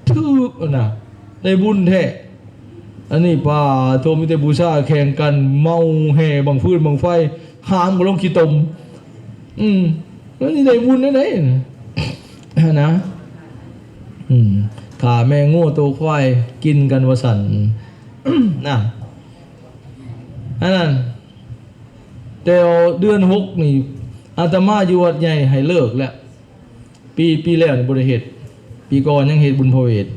ຖືກຫັ້ນນະ, ໄດ້ບຸນແທ້. ອັນນີ້ປາໂທ ມີແຕ່ບູຊາແຂ່ງກັນ, ເມົາແຫ່ບັ້ງຟືນບັ້ງໄຟ, ຫາມກໍລົງຂີ້ຕົມ. ອືມ ມັນຊິໄດ້ບຸນແນວໃດນະ? ນະ ອືມ ຂ້າແມ່ງົວໂຕຄວາຍກິນກັນວ່າຊັ້ນນະ. ອັນນັ້ນ ແຕ່ເດືອນຫົກນີ້ ອາດຕະມາຢູ່ວັດໃຫຍ່ໃຫ້ເລີກແລ້ວ. ປີ ປີແລ້ວນີ້ບໍ່ໄດ້ເຮັດ, ປີກ່ອນຍັງເຮັດບຸນພະເວດ.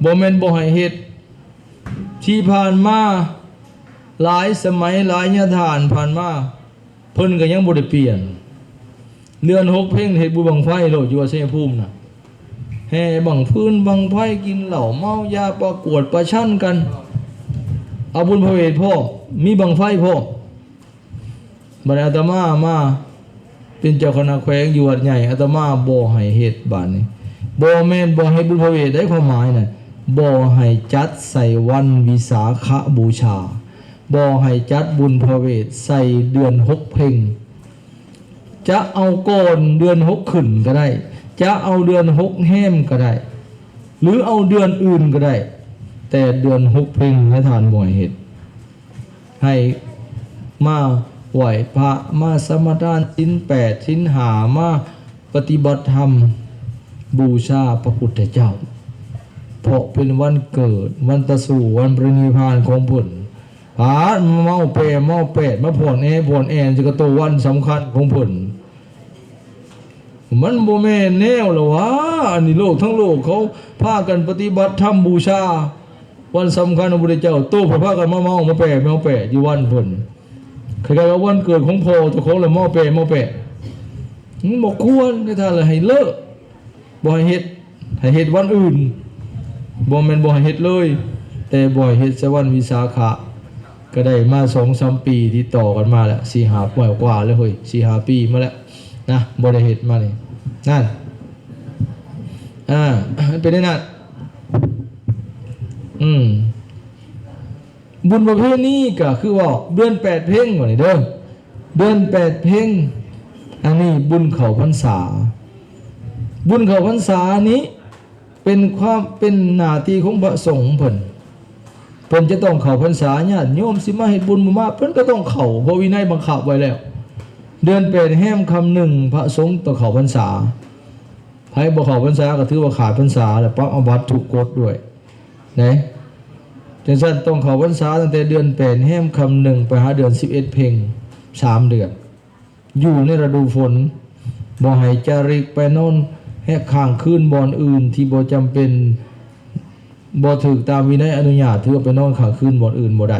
ບໍ່ແມ່ນບໍ່ໃຫ້ເຮັດ, ທີ່ຜ່ານມາຫຼາຍສະໄໝ, ຫຼາຍຍາມຜ່ານມາ, ເພິ່ນກໍຍັງບໍ່ໄດ້ປ່ຽນ. ເດືອນຫົກເພັງເຮັດບຸນບັ້ງໄຟໂລດ ຢູ່ວັດໄຊຍະພູມນະ. ແຫ່ບັ້ງຟືນບັ້ງໄຟ, ກິນເຫຼົ້າເມົາຢາ, ປະກວດປະຊັນກັນ, ເອົາບຸນພະເວດພ້ອມ, ມີບັ້ງໄຟພ້ອມ. ບັດນີ້ອາດຕະມາມາເປັນເຈົ້າຄະນະແຂວງຢູ່ວັດໃຫຍ່, ອາດຕະມາບໍ່ໃຫ້ເຮັດບາດນີ້. ບໍ່ແມ່ນບໍ່ໃຫ້ບຸນພະເວດໃດ, ຄວາມໝາຍນະ ບໍ່ໃຫ້ຈັດໃສ່ວັນວິສາຂະບູຊາ, ບໍ່ໃຫ້ຈັດບຸນພະເວດໃສ່ເດືອນຫົກເພັງ. ຈະເອົາກ່ອນເດືອນຫົກຂຶ້ນກໍໄດ້, ຈະເອົາເດືອນຫົກແຮມກໍໄດ້, ຫຼືເອົາເດືອນອື່ນກໍໄດ້, ແຕ່ເດືອນຫົກເພັງໃຫ້ທ່ານບໍ່ໃຫ້ເຮັດ. ໃຫ້ມາໄຫວ້ພະ, ມາສະມາທານສິນແປດສິນຫ້າ, ມາປະຕິບັດທຳບູຊາພະພຸດທະເຈົ້າ, ເພາະເປັນວັນເກີດ, ວັນຕະສູ, ວັນປະລິນິບພານຂອງເພິ່ນ. ພາດມາເມົາແປເມົາແປດ, ມາຜ່ອນແອຜ່ອນແອນ ຈະກະໂຕວັນສຳຄັນຂອງເພິ່ນ. ມັນບໍ່ແມ່ນແນວລະຫວາ? ອັນນີ້ໂລກທັງໂລກເຂົາພາກັນປະຕິບັດທຳບູຊາວັນສຳຄັນຂອງພະພຸດທະເຈົ້າ, ໂຕເພິ່ນພາກັນມາເມົາມາແປເມົາແປຢູ່ວັນເພິ່ນ. ຄ້າຍໆວ່າວັນເກີດຂອງພໍ່ເຈົ້າຂອງລະເມົາແປເມົາແປ. ມັນບໍ່ຄວນ, ໃຫ້ທ່ານລະໃຫ້ເລີກ, ບໍ່ໃຫ້ເຮັດ, ໃຫ້ເຮັດວັນອື່ນ. ບໍ່ແມ່ນບໍ່ໃຫ້ເຮັດເລີຍ, ແຕ່ບໍ່ໃຫ້ເຮັດໃສ່ວັນວິສາຂະ. ກໍໄດ້ມາສອງສາມປີຕິດຕໍ່ກັນມາແລ້ວ, ສີ່ຫ້າປີກວ່າແລ້ວເຮີ້ຍ, ສີ່ຫ້າປີມາແລ້ວນະ, ບໍ່ໄດ້ເຮັດມານີ້. ນັ້ນ ອ່າ ມັນເປັນແນວນັ້ນ. ອືມ ບຸນປະເພນີກໍຄືວ່າເດືອນແປດເພັງ ບາດນີ້ເດີ, ເດືອນແປດເພັງ ອັນນີ້ບຸນເຂົ້າພັນສາ. ບຸນເຂົ້າພັນສານີ້ ເປັນຄວາມ ເປັນໜ້າທີ່ຂອງພະສົງເພິ່ນ, ເພິ່ນຈະຕ້ອງເຂົ້າພັນສາ. ຍາດໂຍມຊິມາເຮັດບຸນບໍ່ມາ ເພິ່ນກໍຕ້ອງເຂົ້າ, ເພາະວິໄນບັງຄັບໄວ້ແລ້ວ. ເດືອນແປດແຮມຄ່ຳໜຶ່ງ ພະສົງຕ້ອງເຂົ້າພັນສາ. ໃຜບໍ່ເຂົ້າພັນສາກໍຖືວ່າຂາດພັນສາ ແລະ ປັບອາບັດຖືກກົດດ້ວຍເດ້. ຈັ່ງຊັ້ນຕ້ອງເຂົ້າພັນສາຕັ້ງແຕ່ເດືອນແປດແຮມຄ່ຳໜຶ່ງ ໄປຫາເດືອນສິບເອັດເພັງ ສາມເດືອນ. ຢູ່ໃນລະດູຝົນ, ບໍ່ໃຫ້ຈາລິກໄປນອນແຮກຄ້າງຄືນບ່ອນອື່ນທີ່ບໍ່ຈຳເປັນ, ບໍ່ຖືກຕາມວິໄນອະນຸຍາດ, ຖືວ່າໄປນອນຄ້າງຄືນບ່ອນອື່ນບໍ່ໄດ້.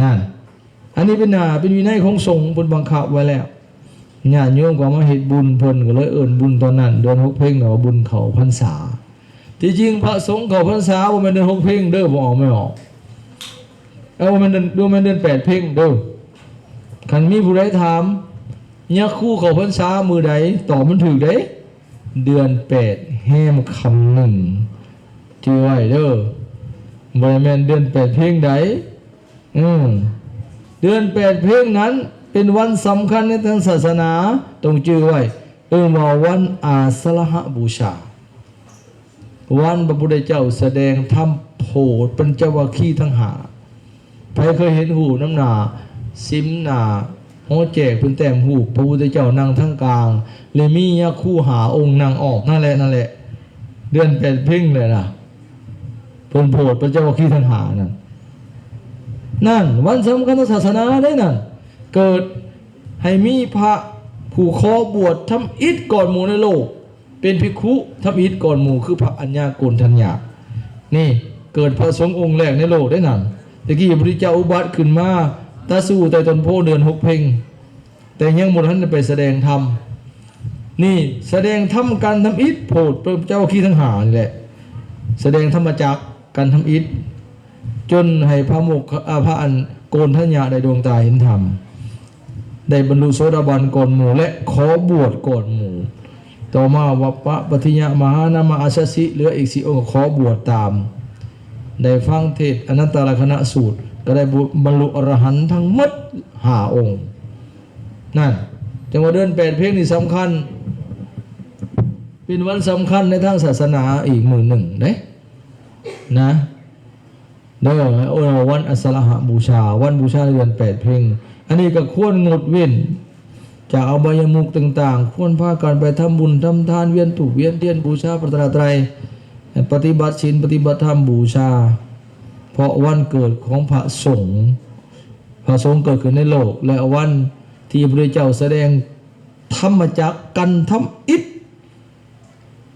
ນັ້ນ, ອັນນີ້ເປັນໜ້າ ເປັນວິໄນຂອງສົງ, ເພິ່ນບັງຄັບໄວ້ແລ້ວ. ຍາດໂຍມກໍມາເຮັດບຸນ, ເພິ່ນກໍເລີຍເອີ້ນບຸນຕອນນັ້ນ, ເດືອນຫົກເພັງ ແລ້ວວ່າບຸນເຂົ້າພັນສາ. ທີ່ຈິງພະສົງເຂົ້າພັນສາບໍ່ແມ່ນເດືອນຫົກເພັງເດີ, ບໍ່ອອກ ແມ່ນອອກ ເອີ ບໍ່ແມ່ນເດືອນ ບໍ່ແມ່ນເດືອນແປດເພັງເດີ້. ຄັນມີຜູ້ໃດຖາມ ຍັກຄູເຂົ້າພັນສາມື້ໃດ? ຕອບມັນຖືກເດ້ ເດືອນແປດແຮມຄ່ຳໜຶ່ງ. ຈື່ໄວ້ເດີ້ ບໍ່ໄດ້ແມ່ນເດືອນແປດເພັງໃດ. ເອີ ເດືອນແປດເພັງນັ້ນເປັນວັນສຳຄັນໃນທາງສາສະໜາ, ຕ້ອງຈື່ໄວ້, ເອີ້ນວ່າວັນອາສະລະຫະບູຊາ, ວັນພະພຸດທະເຈົ້າສະແດງທຳໂຜດປັນຈະວັກຄີທັງຫ້າ. ໃຜເຄີຍເຫັນຮູບນຳໜ້າ ສິມໜ້າຫໍແຈກເພິ່ນແຕ້ມຮູບພະພຸດທະເຈົ້ານັ່ງທາງກາງ ແລະ ມີຍັກຄູຫ້າອົງນັ່ງອ້ອມ? ນັ້ນແຫຼະ, ນັ້ນແຫຼະ ເດືອນແປດເພັງແຫຼະນະ. ເພິ່ນໂຜດພະເຈົ້າທີ່ທັງຫ້ານັ້ນ. ນັ້ນ ວັນສຳຄັນທາງສາສະໜາເດ້ນັ້ນ. ເກີດໃຫ້ມີພະຜູ້ຂໍບວດທຳອິດກ່ອນໝູ່ໃນໂລກ, ເປັນພິກຂຸທຳອິດກ່ອນໝູ່ ຄືພະອັນຍາໂກນທັນຍະ. ນີ້ເກີດພະສົງອົງແລກໃນໂລກເດ້ນັ້ນ. ແຕ່ກີ້ພະພຸດທະເຈົ້າອຸບັດຂຶ້ນມາຕັດສະຮູ້ໃຕ້ຕົ້ນໂພເດືອນຫົກເພັງ. ແຕ່ຍັງບໍ່ທັນໄດ້ໄປສະແດງທຳ. ນີ້ສະແດງທຳກັນທຳອິດໂພດພະເຈົ້າທີ່ທັງຫ້ານີ້ແຫຼະ. ສະແດງທຳມະຈັກກັນທຳອິດ ຈົນໃຫ້ພະໂມກ ອາ ພະອັນໂກນທັນຍະໄດ້ດວງຕາເຫັນທຳ, ໄດ້ບັນລຸໂສດາບັນກ່ອນໝູ່ ແລະ ຂໍບວດກ່ອນໝູ່. ຕໍ່ມາວັບປະປັດທິຍະມະຫານາມະອາສັດສິ ເຫຼືອອີກສີ່ອົງກໍຂໍບວດຕາມ. ໄດ້ຟັງເທດອະນັດຕະລັກຂະນະສູດ ກໍໄດ້ບຸ ບັນລຸອະລະຫັນທັງໝົດຫ້າອົງ. ນັ້ນ ຈັ່ງວ່າເດືອນແປດເພັງນີ້ສຳຄັນ, ເປັນວັນສຳຄັນໃນທາງສາສະໜາອີກມື້ໜຶ່ງເດ້ນະ ເດີ. ເອີ້ນວ່າວັນອາສະລະຫະບູຊາ, ວັນບູຊາໃນເດືອນແປດເພັງ. ອັນນີ້ກໍຄວນງົດເວັ້ນຈາກອະບາຍະມຸກຕ່າງໆ, ຄວນພາກັນໄປທຳບຸນທຳທານ, ວຽນທູບວຽນທຽນ, ບູຊາພະລັດຕະນະໄຕ, ປະຕິບັດສິນ, ປະຕິບັດທຳ, ບູຊາ ເພາະວັນເກີດຂອງພະສົງ, ພະສົງເກີດຂຶ້ນໃນໂລກ ແລະ ວັນທີ່ພະພຸດທະເຈົ້າສະແດງທຳມະຈັກກັນທຳອິດ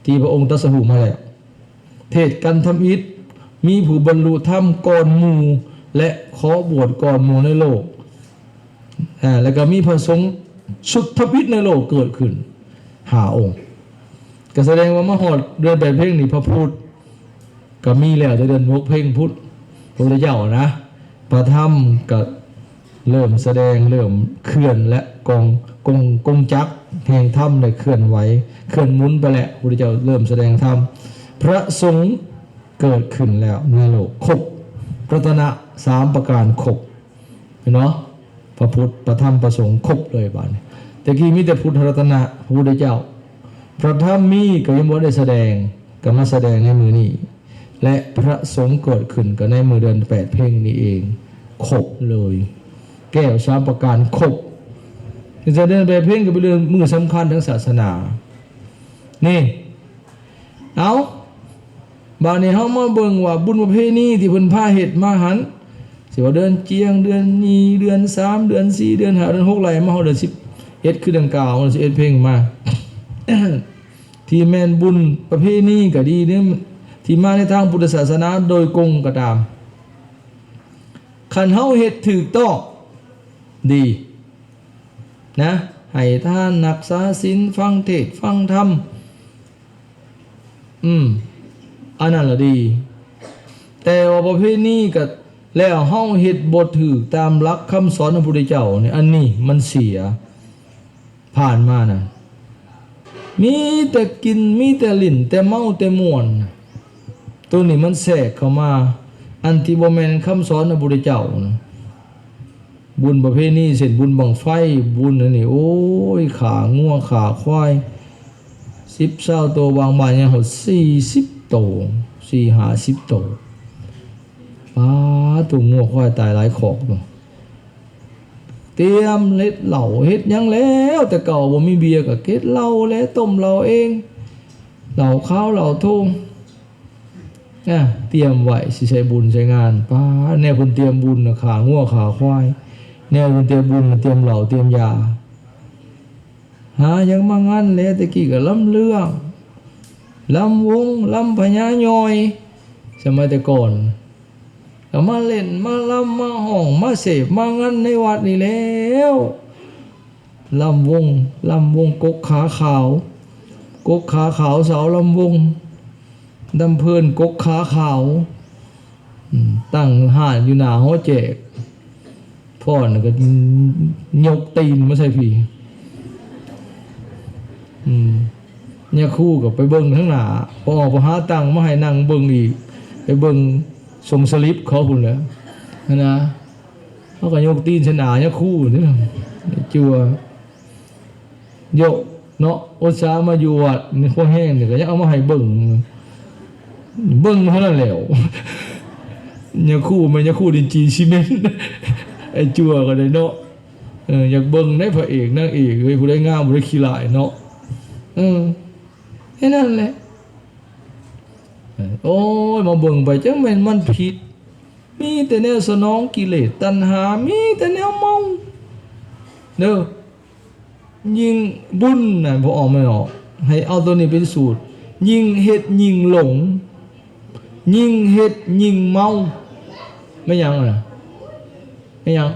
ທີ່ພະອົງຕັດສະຮູ້ມາແລ້ວ, ເທດກັນທຳອິດ, ມີຜູ້ບັນລຸທຳກ່ອນໝູ່ ແລະ ຂໍບວດກ່ອນໝູ່ໃນໂລກ, ອາ ແລ້ວກໍມີພະສົງຊຸດທຳອິດໃນໂລກເກີດຂຶ້ນຫ້າອົງ. ກໍສະແດງວ່າມາຮອດເດືອນແປດເພັງນີ້ ພະພຸດ ກໍມີແລ້ວແຕ່ເດືອນຫົກເພັງພຸ້ນ ພະພຸດທະເຈົ້ານະ. ພະທຳກໍເລີ່ມສະແດງ, ເລີ່ມເຄື່ອນ ແລະ ກົງ ກົງ ກົງຈັກແຫ່ງທຳໄດ້ເຄື່ອນໄຫວ, ເຄື່ອນໝູນໄປແລ້ວ. ພະພຸດທະເຈົ້າເລີ່ມສະແດງທຳ, ພະສົງເກີດຂຶ້ນແລ້ວໃນໂລກ, ຄົບລັດຕະນະສາມປະການ, ຄົບ ເຫັນບໍ່? ພະພຸດ ພະທຳ ພະສົງ ຄົບເລີຍບາດນີ້. ແຕ່ກີ້ມີແຕ່ພຸດທະລັດຕະນະ, ພະພຸດທະເຈົ້າ. ພະທຳມີກໍຍັງບໍ່ໄດ້ສະແດງ, ກໍມາສະແດງໃນມື້ນີ້ ແລະ ພະສົງເກີດຂຶ້ນກໍໃນມື້ເດືອນແປດເພັງນີ້ເອງ, ຄົບເລີຍ. ແກ້ວສາມປະການຄົບ. ເດືອນແປດເພັງກໍເປັນເດືອນ ມື້ສຳຄັນທາງສາສະໜາ. ນີ້ ເອົາ ບາດນີ້ເຮົາມາເບິ່ງວ່າບຸນປະເພນີທີ່ເພິ່ນພາເຮັດມາຫັ້ນ ຊິວ່າເດືອນຈຽງ, ເດືອນຍີ່, ເດືອນສາມ, ເດືອນສີ່, ເດືອນຫ້າ, ເດືອນຫົກ ໄລ່ມາຮອດເດືອນສິບເອັດ ຄືດັ່ງກ່າວ, ເດືອນສິບເອັດເພັງມາ ທີ່ແມ່ນບຸນປະເພນີກໍດີ, ທີ່ມາໃນທາງພຸດທະສາສະໜາໂດຍກົງກໍຕາມ, ຄັນເຮົາເຮັດຖືກຕ້ອງດີນະ, ໃຫ້ທານ, ຮັກສາສິນ, ຟັງເທດ, ຟັງທຳ, ອືມ ອັນນັ້ນລະດີ. ແຕ່ວ່າປະເພນີກໍ ແລ້ວເຮົາເຮັດບໍ່ຖືກຕາມຫຼັກຄຳສອນຂອງພະພຸດທະເຈົ້ານີ້, ອັນນີ້ມັນເສຍ, ຜ່ານມານະ ມີແຕ່ກິນ, ມີແຕ່ຫຼິ້ນ, ແຕ່ເມົາ, ແຕ່ມ່ວນ. ໂຕນີ້ມັນແຊກເຂົ້າມາ, ອັນທີ່ບໍ່ແມ່ນຄຳສອນຂອງພະພຸດທະເຈົ້ານະ. ບຸນປະເພນີເຊັ່ນບຸນບັ້ງໄຟ, ບຸນອັນນີ້ ໂອ້ຍ ຂ້າງົວຂ້າຄວາຍ ສິບຊາວໂຕ, ບາງບ້ານຍັງຮອດສີ່ສິບໂຕ, ສີ່ຫ້າສິບໂຕ. ປາດໂທ້ ງົວຄວາຍຕາຍຫຼາຍຄອກເນາະ. ຕຽມເຮັດເຫຼົ້າເຮັດຫຍັງແລ້ວ, ແຕ່ເກົ່າບໍ່ມີເບຍກໍເຮັດເຫຼົ້າແຫຼະ, ຕົ້ມເຫຼົ້າເອງ, ເຫຼົ້າຂາວເຫຼົ້າໂທ. ອາ ຕຽມໄວ້ຊິໃສ່ບຸນໃສ່ງານ. ປາດ ແນວເພິ່ນຕຽມບຸນນະ ຂ້າງົວຂ້າຄວາຍ, ແນວເພິ່ນຕຽມບຸນນະ ຕຽມເຫຼົ້າຕຽມຢາ. ຫາຫຍັງມາງານແລ ແຕ່ກີ້ກໍລຳເລື່ອງ, ລຳວົງ, ລຳພະຍາຍ່ອຍ ສະໄໝແຕ່ກ່ອນ, ກໍມາຫຼິ້ນມາລຳມາຮ້ອງມາເສບມາງານໃນວັດນີ້ແລ້ວ. ລຳວົງ, ລຳວົງກົກຂາຂາວ, ກົກຂາຂາວສາວລຳວົງ, ລຳເພີນກົກຂາຂາວ, ຕັ້ງຮ້ານຢູ່ໜ້າຫໍແຈກ ພອນກໍຍົກຕີນມາໃສ່ພີ້. ອືມ ຍາຄູກໍໄປເບິ່ງທາງໜ້າ ພໍອອກ ພໍຫາຕັ້ງມາໃຫ້ນັ່ງເບິ່ງອີກ ໄປເບິ່ງສົ່ງສະລິບເຂົາພຸ້ນແຫຼະ ຫັ້ນນະ. ເຂົາກໍຍົກຕີນໃສ່ໜ້າຍາຄູນີ້ ຈົວ ໂຍະເນາະ ອຸດສ່າມາຢູ່ວັດນີ້ ພໍແຮງນີ້ກໍຍັງເອົາມາໃຫ້ເບິ່ງ ເບິ່ງເທົ່ານັ້ນແຫຼ້ວ. ຍາຄູແມ່ນຍາຄູດິນຈີຊີເມັນ ໄອ້ຈົວກໍໄດ້ເນາະ. ເອີ ຢາກເບິ່ງໄດ໋ ພະເອກນາງເອກເອີຍ ຜູ້ໃດງາມ ຜູ້ໃດຂີ້ຮ້າຍເນາະ. ເອີ ແຄ່ນັ້ນແຫຼະ. ໂອ້ຍ ມາເບິ່ງໄປ ຈັກແມ່ນມັນຜິດ ມີແຕ່ແນວສະໜອງກິເລດຕັນຫາ ມີແຕ່ແນວເມົາເດີ. ຍິ່ງບຸນນະ ບໍ່ອອກ ແມ່ນອອກ ໃຫ້ເອົາໂຕນີ້ເປັນສູດ ຍິ່ງເຮັດຍິ່ງຫຼົງ ຍິ່ງເຮັດຍິ່ງເມົາ. ແມ່ນຫຍັງນະ? ແມ່ນຫຍັງ?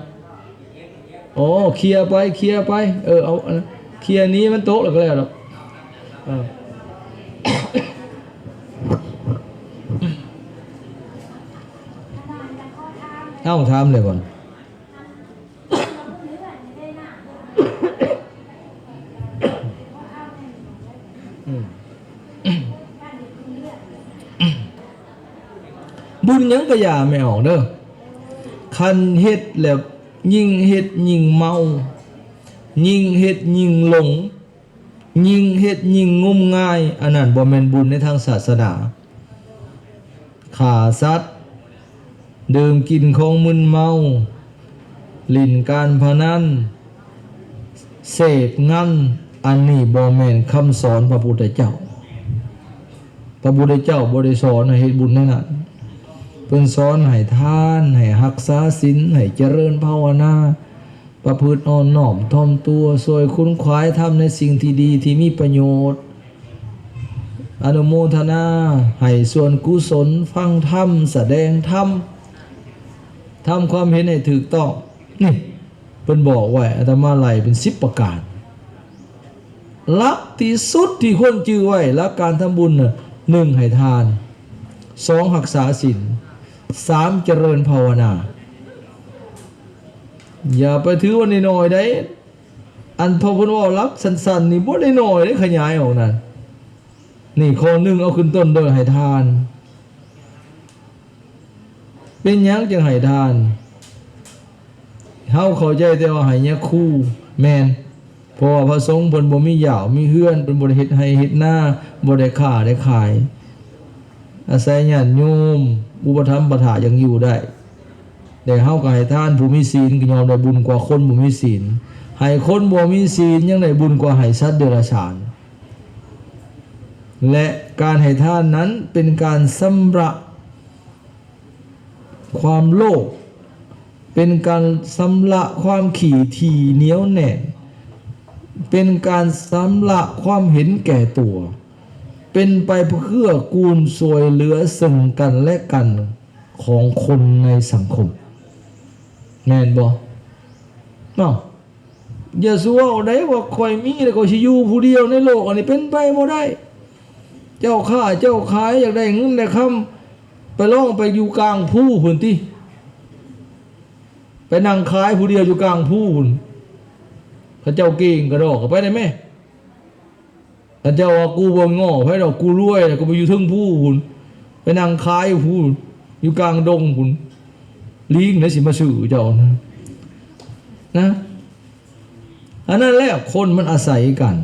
ໂອ້ ເຄຍໄປ ເຄຍໄປ ເອີ ເອົາ ເຄຍໜີມັນຕົກແລ້ວກໍແລ້ວດອກ. ເອີ ເອົາ ຖາມແລ້ວກ່ອນ. ອືມ ບຸນຫຍັງກະຢ່າແມ່ອອກເດີ ຄັນເຮັດແລ້ວຍິ່ງເຮັດຍິ່ງເມົາ ຍິ່ງເຮັດຍິ່ງຫຼົງ ຍິ່ງເຮັດຍິ່ງງົມງາຍ ອັນນັ້ນບໍ່ແມ່ນບຸນໃນທາງສາສະໜາ. ຂ້າສັດ ດື່ມກິນຂອງມຶນເມົາ ຫຼິ້ນການພະນັນ ເສບເງິນ ອັນນີ້ບໍ່ແມ່ນຄຳສອນພະພຸດທະເຈົ້າ. ພະພຸດທະເຈົ້າບໍ່ໄດ້ສອນໃຫ້ເຮັດບຸນແນວນັ້ນ. ເພິ່ນສອນໃຫ້ທານ, ໃຫ້ຮັກສາສິນ, ໃຫ້ຈະເລີນພາວະນາ, ປະພຶດອ່ອນນ້ອມຖ່ອມຕົວ, ຊ່ວຍຂົນຂວາຍທຳໃນສິ່ງທີ່ດີທີ່ມີປະໂຫຍດ, ອະນຸໂມທະນາໃຫ້ສ່ວນກຸສົນ, ຟັງທຳ, ສະແດງທຳ, ທຳຄວາມເຫັນໃຫ້ຖືກຕ້ອງ. ນີ້ ເພິ່ນບອກໄວ້, ອາດຕະມາໄລ່ເປັນສິບປະການ. ຫຼັກທີ່ສຸດທີ່ຄວນຈື່ໄວ້, ຫຼັກການທຳບຸນນະ, ໜຶ່ງ ໃຫ້ທານ, ສອງ ຮັກສາສິນ, ສາມ ຈະເລີນພາວະນາ. ຢ່າໄປຖືວ່ານ້ອຍໆໃດ໋. ອັນພໍ່ເພິ່ນເວົ້າຫຼັກສັ້ນໆນີ້ ບໍ່ໄດ້ນ້ອຍເດ້, ຂະຫຍາຍອອກນັ້ນ. ນີ້ຂໍ້ໜຶ່ງ ເອົາຂຶ້ນຕົ້ນໂດຍໃຫ້ທານ. ເປັນຫຍັງຈຶ່ງໃຫ້ທານ? ເຮົາເຂົ້າໃຈແຕ່ວ່າໃຫ້ຍາຄູ ແມ່ນ, ເພາະວ່າພະສົງເພິ່ນບໍ່ມີຢາວມີເຮືອນ, ເພິ່ນບໍ່ໄດ້ເຮັດໄຮ່ເຮັດນາ, ບໍ່ໄດ້ຄ້າໄດ້ຂາຍ, ອາໄສຍາດໂຍມອຸປະຖຳປະຖາຍັງຢູ່ໄດ້. ແຕ່ເຮົາກໍໃຫ້ທານ, ຜູ້ມີສິນກໍຍ່ອມໄດ້ບຸນກວ່າຄົນບໍ່ມີສິນ, ໃຫ້ຄົນບໍ່ມີສິນຍັງໄດ້ບຸນກວ່າໃຫ້ສັດເດຍລະສານ. ແລະ ການໃຫ້ທານນັ້ນເປັນການຊຳລະຄວາມໂລບ, ເປັນການຊຳລະຄວາມຂີ້ຖີ່ໜຽວແໜ້ນ, ເປັນການຊຳລະຄວາມເຫັນແກ່ຕົວ, ເປັນໄປເພື່ອເກື້ອກູນຊ່ວຍເຫຼືອເຊິ່ງກັນແລະກັນຂອງຄົນໃນສັງຄົມ. ແມ່ນບໍ່? ເນາະ. ຢ່າສູ່ເວົ້າໄດ້ວ່າຂ້ອຍມີແລ້ວຂ້ອຍຊິຢູ່ຜູ້ດຽວໃນໂລກ, ອັນນີ້ເປັນໄປບໍ່ໄດ້. ເຈົ້າຄ້າເຈົ້າຂາຍ ຢາກໄດ້ເງິນໄດ້ຄຳ, ໄປລອງໄປຢູ່ກາງພູພຸ້ນຕິ, ໄປນັ່ງຂາຍຜູ້ດຽວຢູ່ກາງພູພຸ້ນ. ເຂົາເຈົ້າເກັ່ງກະດອກ, ກໍໄປໄດ້ແມ້. ເຂົາເຈົ້າວ່າ ກູບໍ່ງໍໃຜດອກ, ກູລວຍແລ້ວ ກູໄປຢູ່ເທິງພູພຸ້ນ, ໄປນັ່ງຂາຍຢູ່ພູ, ຢູ່ກາງດົງພຸ້ນ, ລີງໃດຊິມາຊື້ເຈົ້ານະ. ອັນນັ້ນແຫຼະ ຄົນມັນອາໄສກັນ,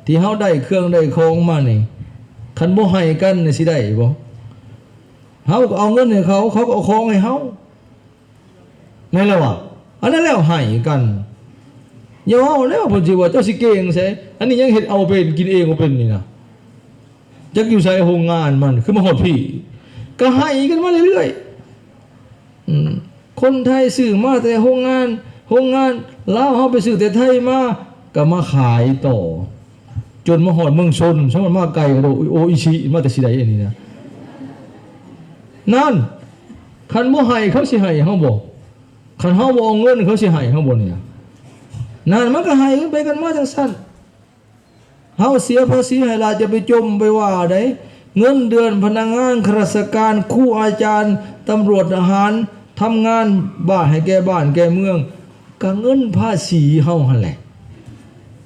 ທີ່ເຮົາໄດ້ເຄື່ອງໄດ້ຂອງມານີ້, ຄັນບໍ່ໃຫ້ກັນນີ້ ຊິໄດ້ບໍ່? ເຮົາກໍເອົາເງິນໃຫ້ເຂົາ, ເຂົາກໍເອົາຂອງໃຫ້ເຮົາ. ແມ່ນແລ້ວວະ, ອັນນັ້ນແຫຼະໃຫ້ກັນ. ຢ່າເວົ້າແລ້ວ ເພິ່ນຊິວ່າເຈົ້າຊິເກັ່ງໃສ, ອັນນີ້ຍັງເຮັດເອົາເປັນ ກິນເອງບໍ່ເປັນນີ້ນະ. ຈັກຢູ່ໃສໂຮງງານມັນ ຄືມາຮອດພີ້, ກໍໃຫ້ກັນມາເລື້ອຍໆ. ອືມ ຄົນໄທຊື້ມາແຕ່ໂຮງງານ, ໂຮງງານລາວເຮົາໄປຊື້ແຕ່ໄທມາ, ກໍມາຂາຍຕໍ່. ຈົນມາຮອດເມືອງຊົນ, ສະມັນມາໄກກະໂດດ ໂອອິຊິ ມາແຕ່ຊິໃດອັນນີ້ນະ. ນັ້ນ ຄັນບໍ່ໃຫ້ ເຂົາຊິໃຫ້ເຮົາບໍ່? ຄັນເຮົາບໍ່ເອົາເງິນ ເຂົາຊິໃຫ້ເຮົາບໍ່ນີ້ນະ? ນັ້ນ ມັນກໍໃຫ້ກັນໄປກັນມາຈັ່ງຊັ້ນ. ເຮົາເສຍພາສີໃຫ້ລັດ ຢ່າໄປຈົ່ມໄປວ່າໃດ໋. ເງິນເດືອນພະນັກງານ ຂ້າລາຊະການ ຄູອາຈານ ຕຳຫຼວດທະຫານ ທຳງານບ້ານໃຫ້ແກ່ບ້ານແກ່ເມືອງ ກະເງິນພາສີເຮົາຫັ້ນແຫຼະ.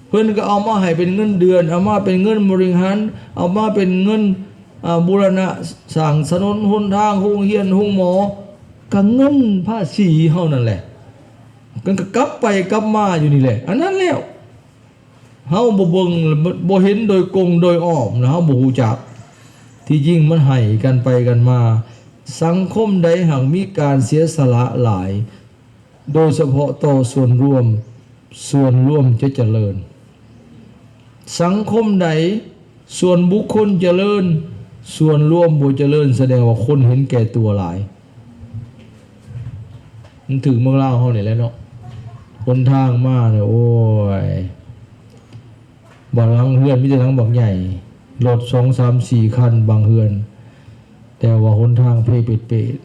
ເພິ່ນກໍເອົາມາໃຫ້ເປັນເງິນເດືອນ ເອົາມາເປັນເງິນບໍລິຫານ ເອົາມາເປັນເງິນ ອາ ບູລະນະສ້າງຖະໜົນຫົນທາງ ໂຮງຮຽນໂຮງໝໍ ກະເງິນພາສີເຮົານັ້ນແຫຼະ. ມັນກໍກັບໄປກັບມາຢູ່ນີ້ແຫຼະ ອັນນັ້ນແລ້ວ. ເຮົາບໍ່ເບິ່ງ ບໍ່ເຫັນໂດຍກົງໂດຍອ້ອມ ເຮົາບໍ່ຮູ້ຈັກ. ທີ່ຈິງມັນໃຫ້ກັນໄປກັນມາ. ສັງຄົມໃດຫາກມີການເສຍສະຫຼະຫຼາຍ ໂດຍສະເພາະຕໍ່ສ່ວນລວມ, ສ່ວນລວມຈະຈະເລີນ. ສັງຄົມໃດສ່ວນບຸກຄົນຈະເລີນ, ສ່ວນລວມບໍ່ຈະເລີນ, ສະແດງວ່າຄົນເຫັນແກ່ຕົວຫຼາຍ. ມັນຖືກເມືອງລາວເຮົານີ້ແຫຼະເນາະ. ຫົນທາງມາແລ້ວ ໂອ້ຍ ບາງຫຼັງເຮືອນມີແຕ່ຫຼັງບັກໃຫຍ່ ລົດສອງສາມສີ່ຄັນບາງເຮືອນ ແຕ່ວ່າຫົນທາງເພເປດ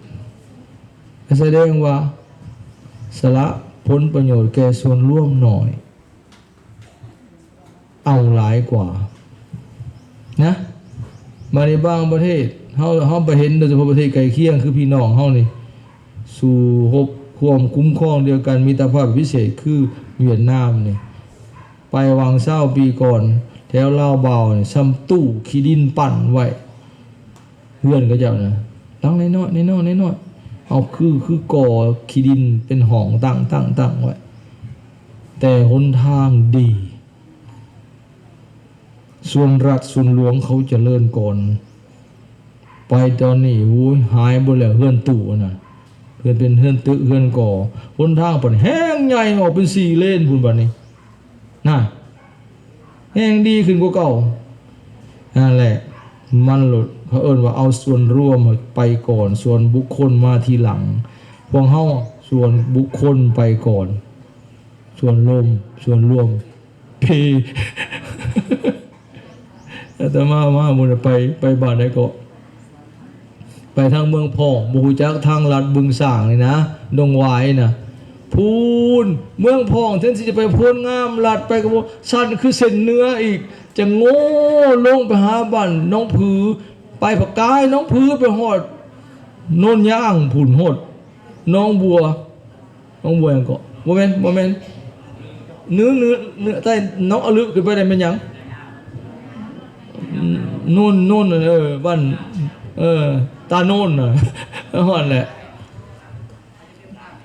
ໆ ສະແດງວ່າສະຫຼະຜົນປະໂຫຍດແກ່ສ່ວນລວມໜ້ອຍ ເອົາຫຼາຍກວ່ານະ. ບາດນີ້ບາງປະເທດ ເຮົາ ເຮົາໄປເຫັນ ໂດຍສະເພາະປະເທດໃກ້ຄຽງ ຄືພີ່ນ້ອງເຮົານີ້ ສູ້ຮົບຮ່ວມຄຸ້ມຄອງດຽວກັນ ມິດຕະພາບພິເສດ ຄືຫວຽດນາມນີ້ ໄປຫວ່າງຊາວປີກ່ອນ ແຖວລາວບ່າວນີ້ ຊ່ຳຕູ້ຂີ້ດິນປັ້ນໄວ້ ເຮືອນເຂົາເຈົ້ານະ ຫຼັງນ້ອຍໆ ນ້ອຍໆ ນ້ອຍໆ ເອົາຄື ຄືກໍ່ຂີ້ດິນເປັນຫ້ອງຕັ້ງໆໆໄວ້ ແຕ່ຫົນທາງດີ ສ່ວນລັດສ່ວນຫຼວງເຂົາຈະເລີນກ່ອນ. ໄປຕອນນີ້ ໂອ້ຍ ຫາຍເບິດແລ້ວ ເຮືອນຕູ້ນະ ເຮືອນເປັນເຮືອນຕຶກເຮືອນກໍ່ ຫົນທາງເພິ່ນແຮງໃຫຍ່ອອກເປັນສີ່ເລນພຸ້ນ ບາດນີ້ ນະ ແຮງດີຂຶ້ນກວ່າເກົ່າ. ນັ້ນແຫຼະ ມັນໂລດ ເຂົາເອີ້ນວ່າເອົາສ່ວນລວມໄປກ່ອນ ສ່ວນບຸກຄົນມາທີຫຼັງ. ພວກເຮົາສ່ວນບຸກຄົນໄປກ່ອນ ສ່ວນລວມ ສ່ວນລວມ ເພ ອາດຕະມາມາມື້ນັ້ນໄປ ໄປບ້ານໃດເກາະ ໄປທາງເມືອງພອງ ບໍ່ຮູ້ຈັກທາງລັດບຶງສ້າງນີ້ນະ ດົງຫວາຍນະ ພຸ້ນ ເມືອງພອງ ແທນທີ່ຈະໄປໂພນງາມ ລັດໄປກໍບໍ່ ສັ້ນຄືເສັ້ນເໜືອອີກ ຈະໂງ່ລົງໄປຫາບ້ານໜອງຜື ໄປພາກກາຍໜອງຜືໄປຮອດໂນນຍາງພຸ້ນ ຮອດໜອງບົວ ໜອງບົວຫຍັງເກາະ ບໍ່ແມ່ນ ບໍ່ແມ່ນ ເໜືອ ເໜືອ ເໜືອໃຕ້ໜອງອະລຶ ຂຶ້ນໄປໄດ້ແມ່ນຫຍັງ ໂນນ ໂນນ ເອີ ບ້ານ ເອີ ຕາໂນນນະ ຮອດແຫຼະ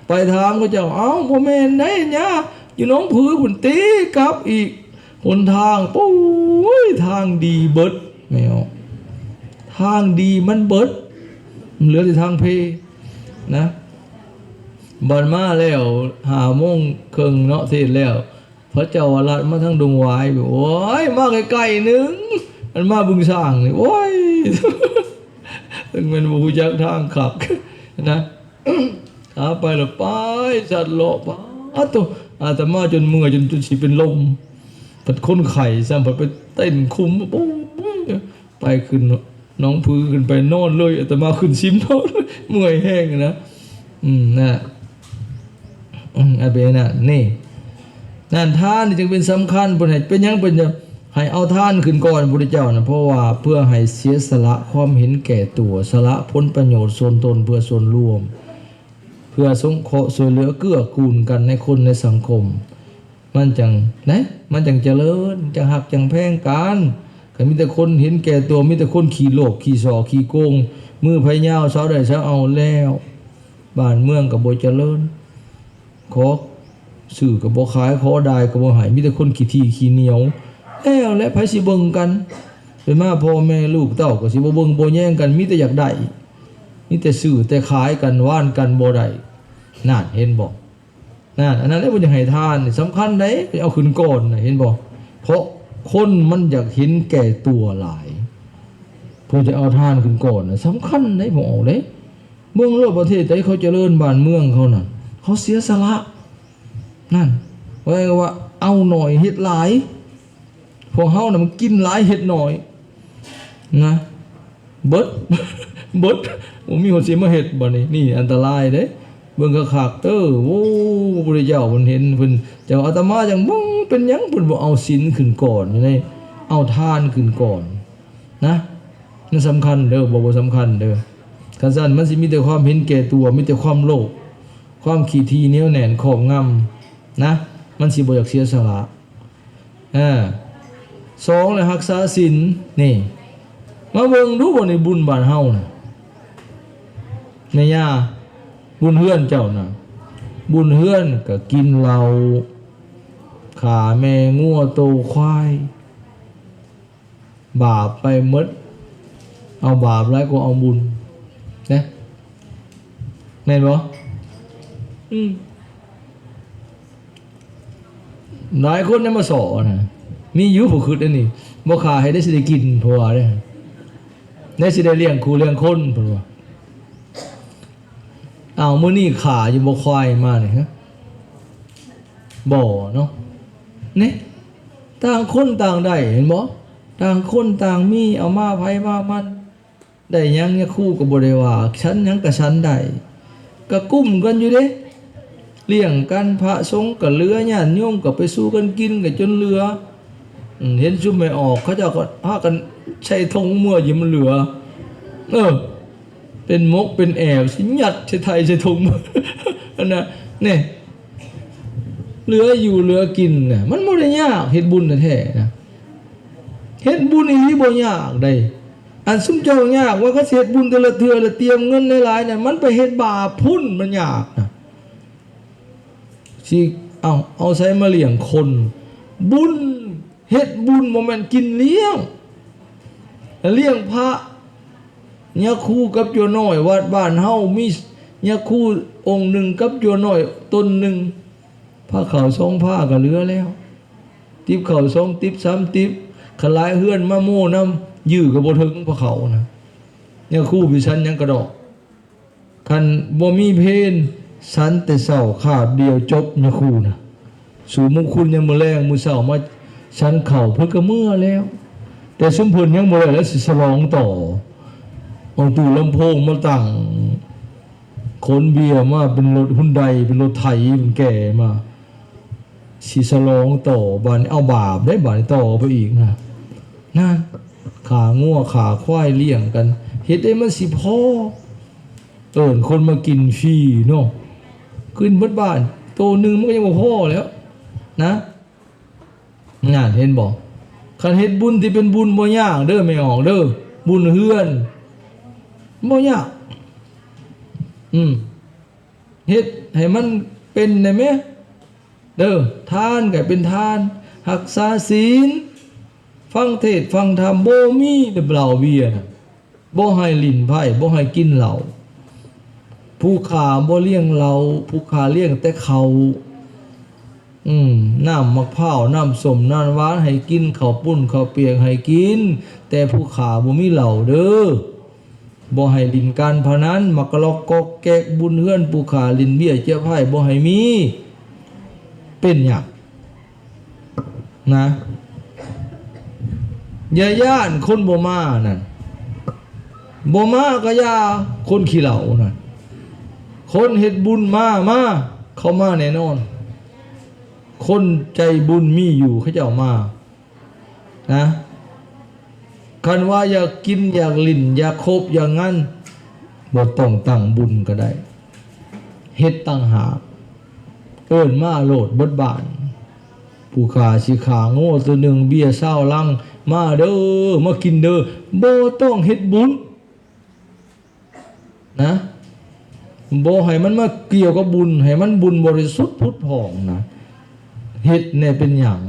ໄປຖາມເຂົາເຈົ້າ ເອົ້າ ບໍ່ແມ່ນໃດ ຍ່າ ຢູ່ໜອງຜືພຸ້ນຕິ ກັບອີກ ຫົນທາງ ໂອ້ຍ ທາງດີເບິດ ແມ່ນ ທາງດີມັນເບິດ ເຫຼືອແຕ່ທາງເພ ນະ ບັດມາແລ້ວ ຫ້າໂມງເຄິ່ງເນາະ ເທດແລ້ວ ເຂົາເຈົ້າວ່າລັດມາທາງດົງຫວາຍ ໂອ້ຍ ມາໃກ້ໆໜຶ່ງ ມັນມາບຶງຊ້າງນີ້ ໂອ້ຍ ເຖິງແມ່ນບໍ່ຮູ້ຈັກທາງຄັກນະ ຂາໄປລະໄປ ສັດເລາະ ປາດໂທ້ ອາດຕະມາຈົນເມື່ອຍ ຈົນ ຈົນຊິເປັນລົມ ພັດຄົນໄຂ້ຊ້ຳ ພັດໄປເຕັ້ນຄຸມ ໂອ້ຍ ໄປຂຶ້ນໜອງຜື ຂຶ້ນໄປນອນເລີຍ ອາດຕະມາຂຶ້ນຊິມນອນ ເມື່ອຍແຮງນະ ອືມ ນະ ອືມ ອັນເປັນນັ້ນ ນີ້ ນັ້ນ ທານນີ້ຈຶ່ງເປັນສຳຄັນ ເພິ່ນໃຫ້ ເປັນຫຍັງເພິ່ນຈະໃຫ້ເອົາທານຂຶ້ນກ່ອນ ພະພຸດທະເຈົ້ານະ ເພາະວ່າເພື່ອໃຫ້ເສຍສະຫຼະຄວາມເຫັນແກ່ຕົວ ສະຫຼະຜົນປະໂຫຍດສ່ວນຕົນເພື່ອສ່ວນລວມ ເພື່ອສົງເຄາະຊ່ວຍເຫຼືອເກື້ອກູນກັນໃນຄົນໃນສັງຄົມ ມັນຈັ່ງ ນະ ມັນຈັ່ງຈະເລີນ ຈັ່ງຮັກຈັ່ງແພງກັນ. ຄັນມີແຕ່ຄົນເຫັນແກ່ຕົວ ມີແຕ່ຄົນຂີ້ໂລບ ຂີ້ສໍ້ ຂີ້ໂກງ ມືໃຜຍາວ ສາວໃດສາວເອົາແລ້ວ ບ້ານເມືອງກໍບໍ່ຈະເລີນ ຂໍຊື້ກໍບໍ່ຂາຍ ຂໍໄດ້ກໍບໍ່ໃຫ້ ມີແຕ່ຄົນຂີ້ຖີ່ຂີ້ໜຽວ ແລ້ວແຫຼະ ໃຜຊິເບິ່ງກັນ ເປັນມາພໍ່ແມ່ລູກເຕົ້າກໍຊິບໍ່ເບິ່ງບໍ່ແຍງກັນ ມີແຕ່ຢາກໄດ້ ມີແຕ່ຊື້ແຕ່ຂາຍກັນ ຫວ່ານກັນບໍ່ໄດ້ ນັ້ນ ເຫັນບໍ່? ນັ້ນ ອັນນັ້ນແຫຼະ ເພິ່ນຢາກໃຫ້ທານນີ້ ສຳຄັນໃດ ເອົາຂຶ້ນກ່ອນນະ ເຫັນບໍ່? ເພາະຄົນມັນຢາກເຫັນແກ່ຕົວຫຼາຍ ເພິ່ນຈະເອົາທານຂຶ້ນກ່ອນນະ ສຳຄັນໃດ ເພິ່ນເອົາເດ້. ເບິ່ງໂລດ ປະເທດໃດເຂົາຈະເລີນ ບ້ານເມືອງເຂົານັ້ນ ເຂົາເສຍສະຫຼະ ນັ້ນ ວ່າ ວ່າເອົາໜ້ອຍເຮັດຫຼາຍ. ພວກເຮົານະ ມັນກິນຫຼາຍເຮັດໜ້ອຍນະ ເບິດ ເບິດ ບໍ່ມີຄົນຊິມາເຮັດບາດນີ້ ນີ້ອັນຕະລາຍເດ້. ເບິ່ງຄັກໆເດີ ໂອ້ ພະພຸດທະເຈົ້າເພິ່ນເຫັນ ເພິ່ນເຈົ້າ ອາດຕະມາຈັ່ງເບິ່ງ ເປັນຫຍັງເພິ່ນບໍ່ເອົາສິນຂຶ້ນກ່ອນ ຢູ່ໃນ ເອົາທານຂຶ້ນກ່ອນນະ ມັນສຳຄັນເດີ ບໍ່ ບໍ່ສຳຄັນເດີ. ຄັນຊັ້ນມັນຊິມີແຕ່ຄວາມເຫັນແກ່ຕົວ, ມີແຕ່ຄວາມໂລບ, ຄວາມຂີ້ຖີ່ໜຽວແໜ້ນຄອບງຳນະ, ມັນຊິບໍ່ຢາກເສຍສະຫຼະ. ເອີ ສອງ ແລະ ຮັກສາສິນ. ນີ້ ມາເບິ່ງດູ ບໍ່ນີ້ ບຸນບ້ານເຮົານະ ແມ່ຍ່າ, ບຸນເຮືອນເຈົ້ານະ, ບຸນເຮືອນກໍກິນເຫຼົ້າ, ຂ້າແມ່ງົວໂຕຄວາຍ, ບາບໄປໝົດ, ເອົາບາບຫຼາຍກວ່າເອົາບຸນເດ້ ແມ່ນບໍ່? ອືມ ຫຼາຍຄົນໄດ້ມາສໍ້ນະ, ມີຢູ່ຜູ້ຄິດອັນນີ້, ບໍ່ຂ້າໃຫ້ໄດ້ຊິໄດ້ກິນ ເພິ່ນວ່າເດ້, ໄດ້ຊິໄດ້ລ້ຽງຄູ່ລ້ຽງຄົນ ເພິ່ນວ່າ. ອ້າວ ມື້ນີ້ຂ້າຢູ່ບໍ່ຄວາຍມານີ້ ຮະ? ບໍ່ເນາະ. ນີ້ ຕ່າງຄົນຕ່າງໄດ້ ເຫັນບໍ່? ຕ່າງຄົນຕ່າງມີ, ເອົາມາໃຜມາມັນ, ໄດ້ຫຍັງຍາຄູກໍບໍ່ໄດ້ວ່າ, ສັນຫຍັງກໍສັນໄດ້, ກໍກຸ້ມກັນຢູ່ເດ້, ລ້ຽງກັນ, ພະສົງກໍເຫຼືອ, ຍາດໂຍມກໍໄປສູ່ກັນກິນ ກໍຈົນເຫຼືອ. ອືມ ເຫັນຊຸມແມ່ອອກ ເຂົາເຈົ້າກໍພາກັນໃສ່ຖົງເມືອຢູ່ ມັນເຫຼືອ, ເອີ ເປັນໝົກເປັນແອວ ຊິຍັດໃສ່ໄຖໃສ່ຖົງ ອັນນະ ນີ້ ເຫຼືອຢູ່ເຫຼືອກິນນະ. ມັນບໍ່ໄດ້ຍາກ ເຮັດບຸນແທ້ໆນະ, ເຮັດບຸນອີ່ຫຼີບໍ່ຍາກໃດ໋. ອັນຊຸມເຈົ້າຍາກວ່າ ຄັນຊິເຮັດບຸນແຕ່ລະເທື່ອ ລະຕຽມເງິນຫຼາຍໆນະ, ມັນໄປເຮັດບາບພຸ້ນ ມັນຍາກນະ. ຊິເອົາ ເອົາໃສມາລ້ຽງຄົນ? ບຸນ ເຮັດບຸນບໍ່ແມ່ນກິນລ້ຽງ, ລ້ຽງພະ. ຍາຄູກັບຈົວນ້ອຍ ວັດບ້ານເຮົາມີຍາຄູອົງໜຶ່ງກັບຈົວນ້ອຍຕົນໜຶ່ງ, ພາເຂົ້າສອງພາກໍເຫຼືອແລ້ວ, ຕິບເຂົ້າສອງຕິບສາມຕິບ, ຄັນຫຼາຍເຮືອນມາໂມ້ນຳ ຢື້ກໍບໍ່ເຖິງພາເຂົ້ານະ. ຍາຄູໄປສັນຫຍັງກະດອກ. ຄັນບໍ່ມີເພນ ສັນແຕ່ເຊົ້າຄາບດຽວຈົບຍາຄູນະ. ສູ່ມຸງຄຸນຍາມມື້ແລງ ມື້ເຊົ້າມາສັນເຂົ້າ ເພິ່ນກໍເມືອແລ້ວ. ແຕ່ຊຸມເພິ່ນຍັງບໍ່ໄດ້ ແລ້ວຊິສະຫຼອງຕໍ່. ເອົາຕູ້ລຳໂພງມາຕັ້ງ, ຂົນເບຍມາເປັນລົດຮຸນໄດ ເປັນລົດໄຖ ເປັນແກ່ມາ. ຊິສະຫຼອງຕໍ່, ບາດນີ້ເອົາບາບໄດ້, ບາດນີ້ຕໍ່ໄປອີກນະ. ນັ້ນ ຂ້າງົວຂ້າຄວາຍລ້ຽງກັນ, ເຮັດໃດມັນຊິພໍ? ເອີ້ນຄົນມາກິນຟຣີເນາະ, ກິນເບິດບ້ານ ໂຕໜຶ່ງມັນກໍຍັງບໍ່ພໍແລ້ວນະ. ນັ້ນ ເຫັນບໍ່? ຄັນເຮັດບຸນທີ່ເປັນບຸນບໍ່ຍາກເດີ ແມ່ອອກເດີ, ບຸນເຮືອນບໍ່ຍາກ. ອືມ ເຮັດໃຫ້ມັນເປັນໄດ້ແມະ ເດີ, ທານກໍເປັນທານ, ຮັກສາສິນ, ຟັງເທດຟັງທຳ, ບໍ່ມີເຫຼົ້າເບຍນະ, ບໍ່ໃຫ້ຫຼິ້ນໄພ້, ບໍ່ໃຫ້ກິນເຫຼົ້າ. ຜູ້ຂ້າບໍ່ລ້ຽງເຫຼົ້າ, ຜູ້ຂ້າລ້ຽງແຕ່ເຂົ້າ. ອືມ ນ້ຳໝາກພ້າວ, ນ້ຳສົ້ມ, ນ້ຳຫວານໃຫ້ກິນ, ເຂົ້າປຸ້ນ, ເຂົ້າປຽກໃຫ້ກິນ, ແຕ່ຜູ້ຂ້າບໍ່ມີເຫຼົ້າເດີ. ບໍ່ໃຫ້ຫຼິ້ນການພະນັນ, ໝາກກະລັອກກອກແກກ, ບຸນເຮືອນຜູ້ຂ້າຫຼິ້ນເບ້ຍເຈັບໄພ້ບໍ່ໃຫ້ມີ. ເປັນຫຍັງນະ? ຢ່າຢ້ານຄົນບໍ່ມານັ້ນ, ບໍ່ມາກໍຢ່າ, ຄົນຂີ້ເຫຼົ້ານັ້ນ. ຄົນເຮັດບຸນມາ, ມາ, ເຂົາມາແນ່ນອນ. ຄົນໃຈບຸນມີຢູ່, ເຂົາເຈົ້າມາ. ນະ, ຄັນວ່າຢາກກິນ, ຢາກຫຼິ້ນ, ຢາກຄົບ, ຢາກງານ, ບໍ່ຕ້ອງຕັ້ງບຸນກໍໄດ້, ເຮັດຕ່າງຫາກ, ເອີ້ນມາໂລດເບິດບ້ານ. ຜູ້ຂ້າຊິຂ້າງົວໂຕໜຶ່ງ, ເບຍຊາວລັງ, ມາເດີ, ມາກິນເດີ, ບໍ່ຕ້ອງເຮັດບຸນ. ນະ, ບໍ່ໃຫ້ມັນມາກ່ຽວກັບບຸນ, ໃຫ້ມັນບຸນບໍລິສຸດຜຸດຜ່ອງນະ. ເຮັດແດ່ເປັນຫຍັງ?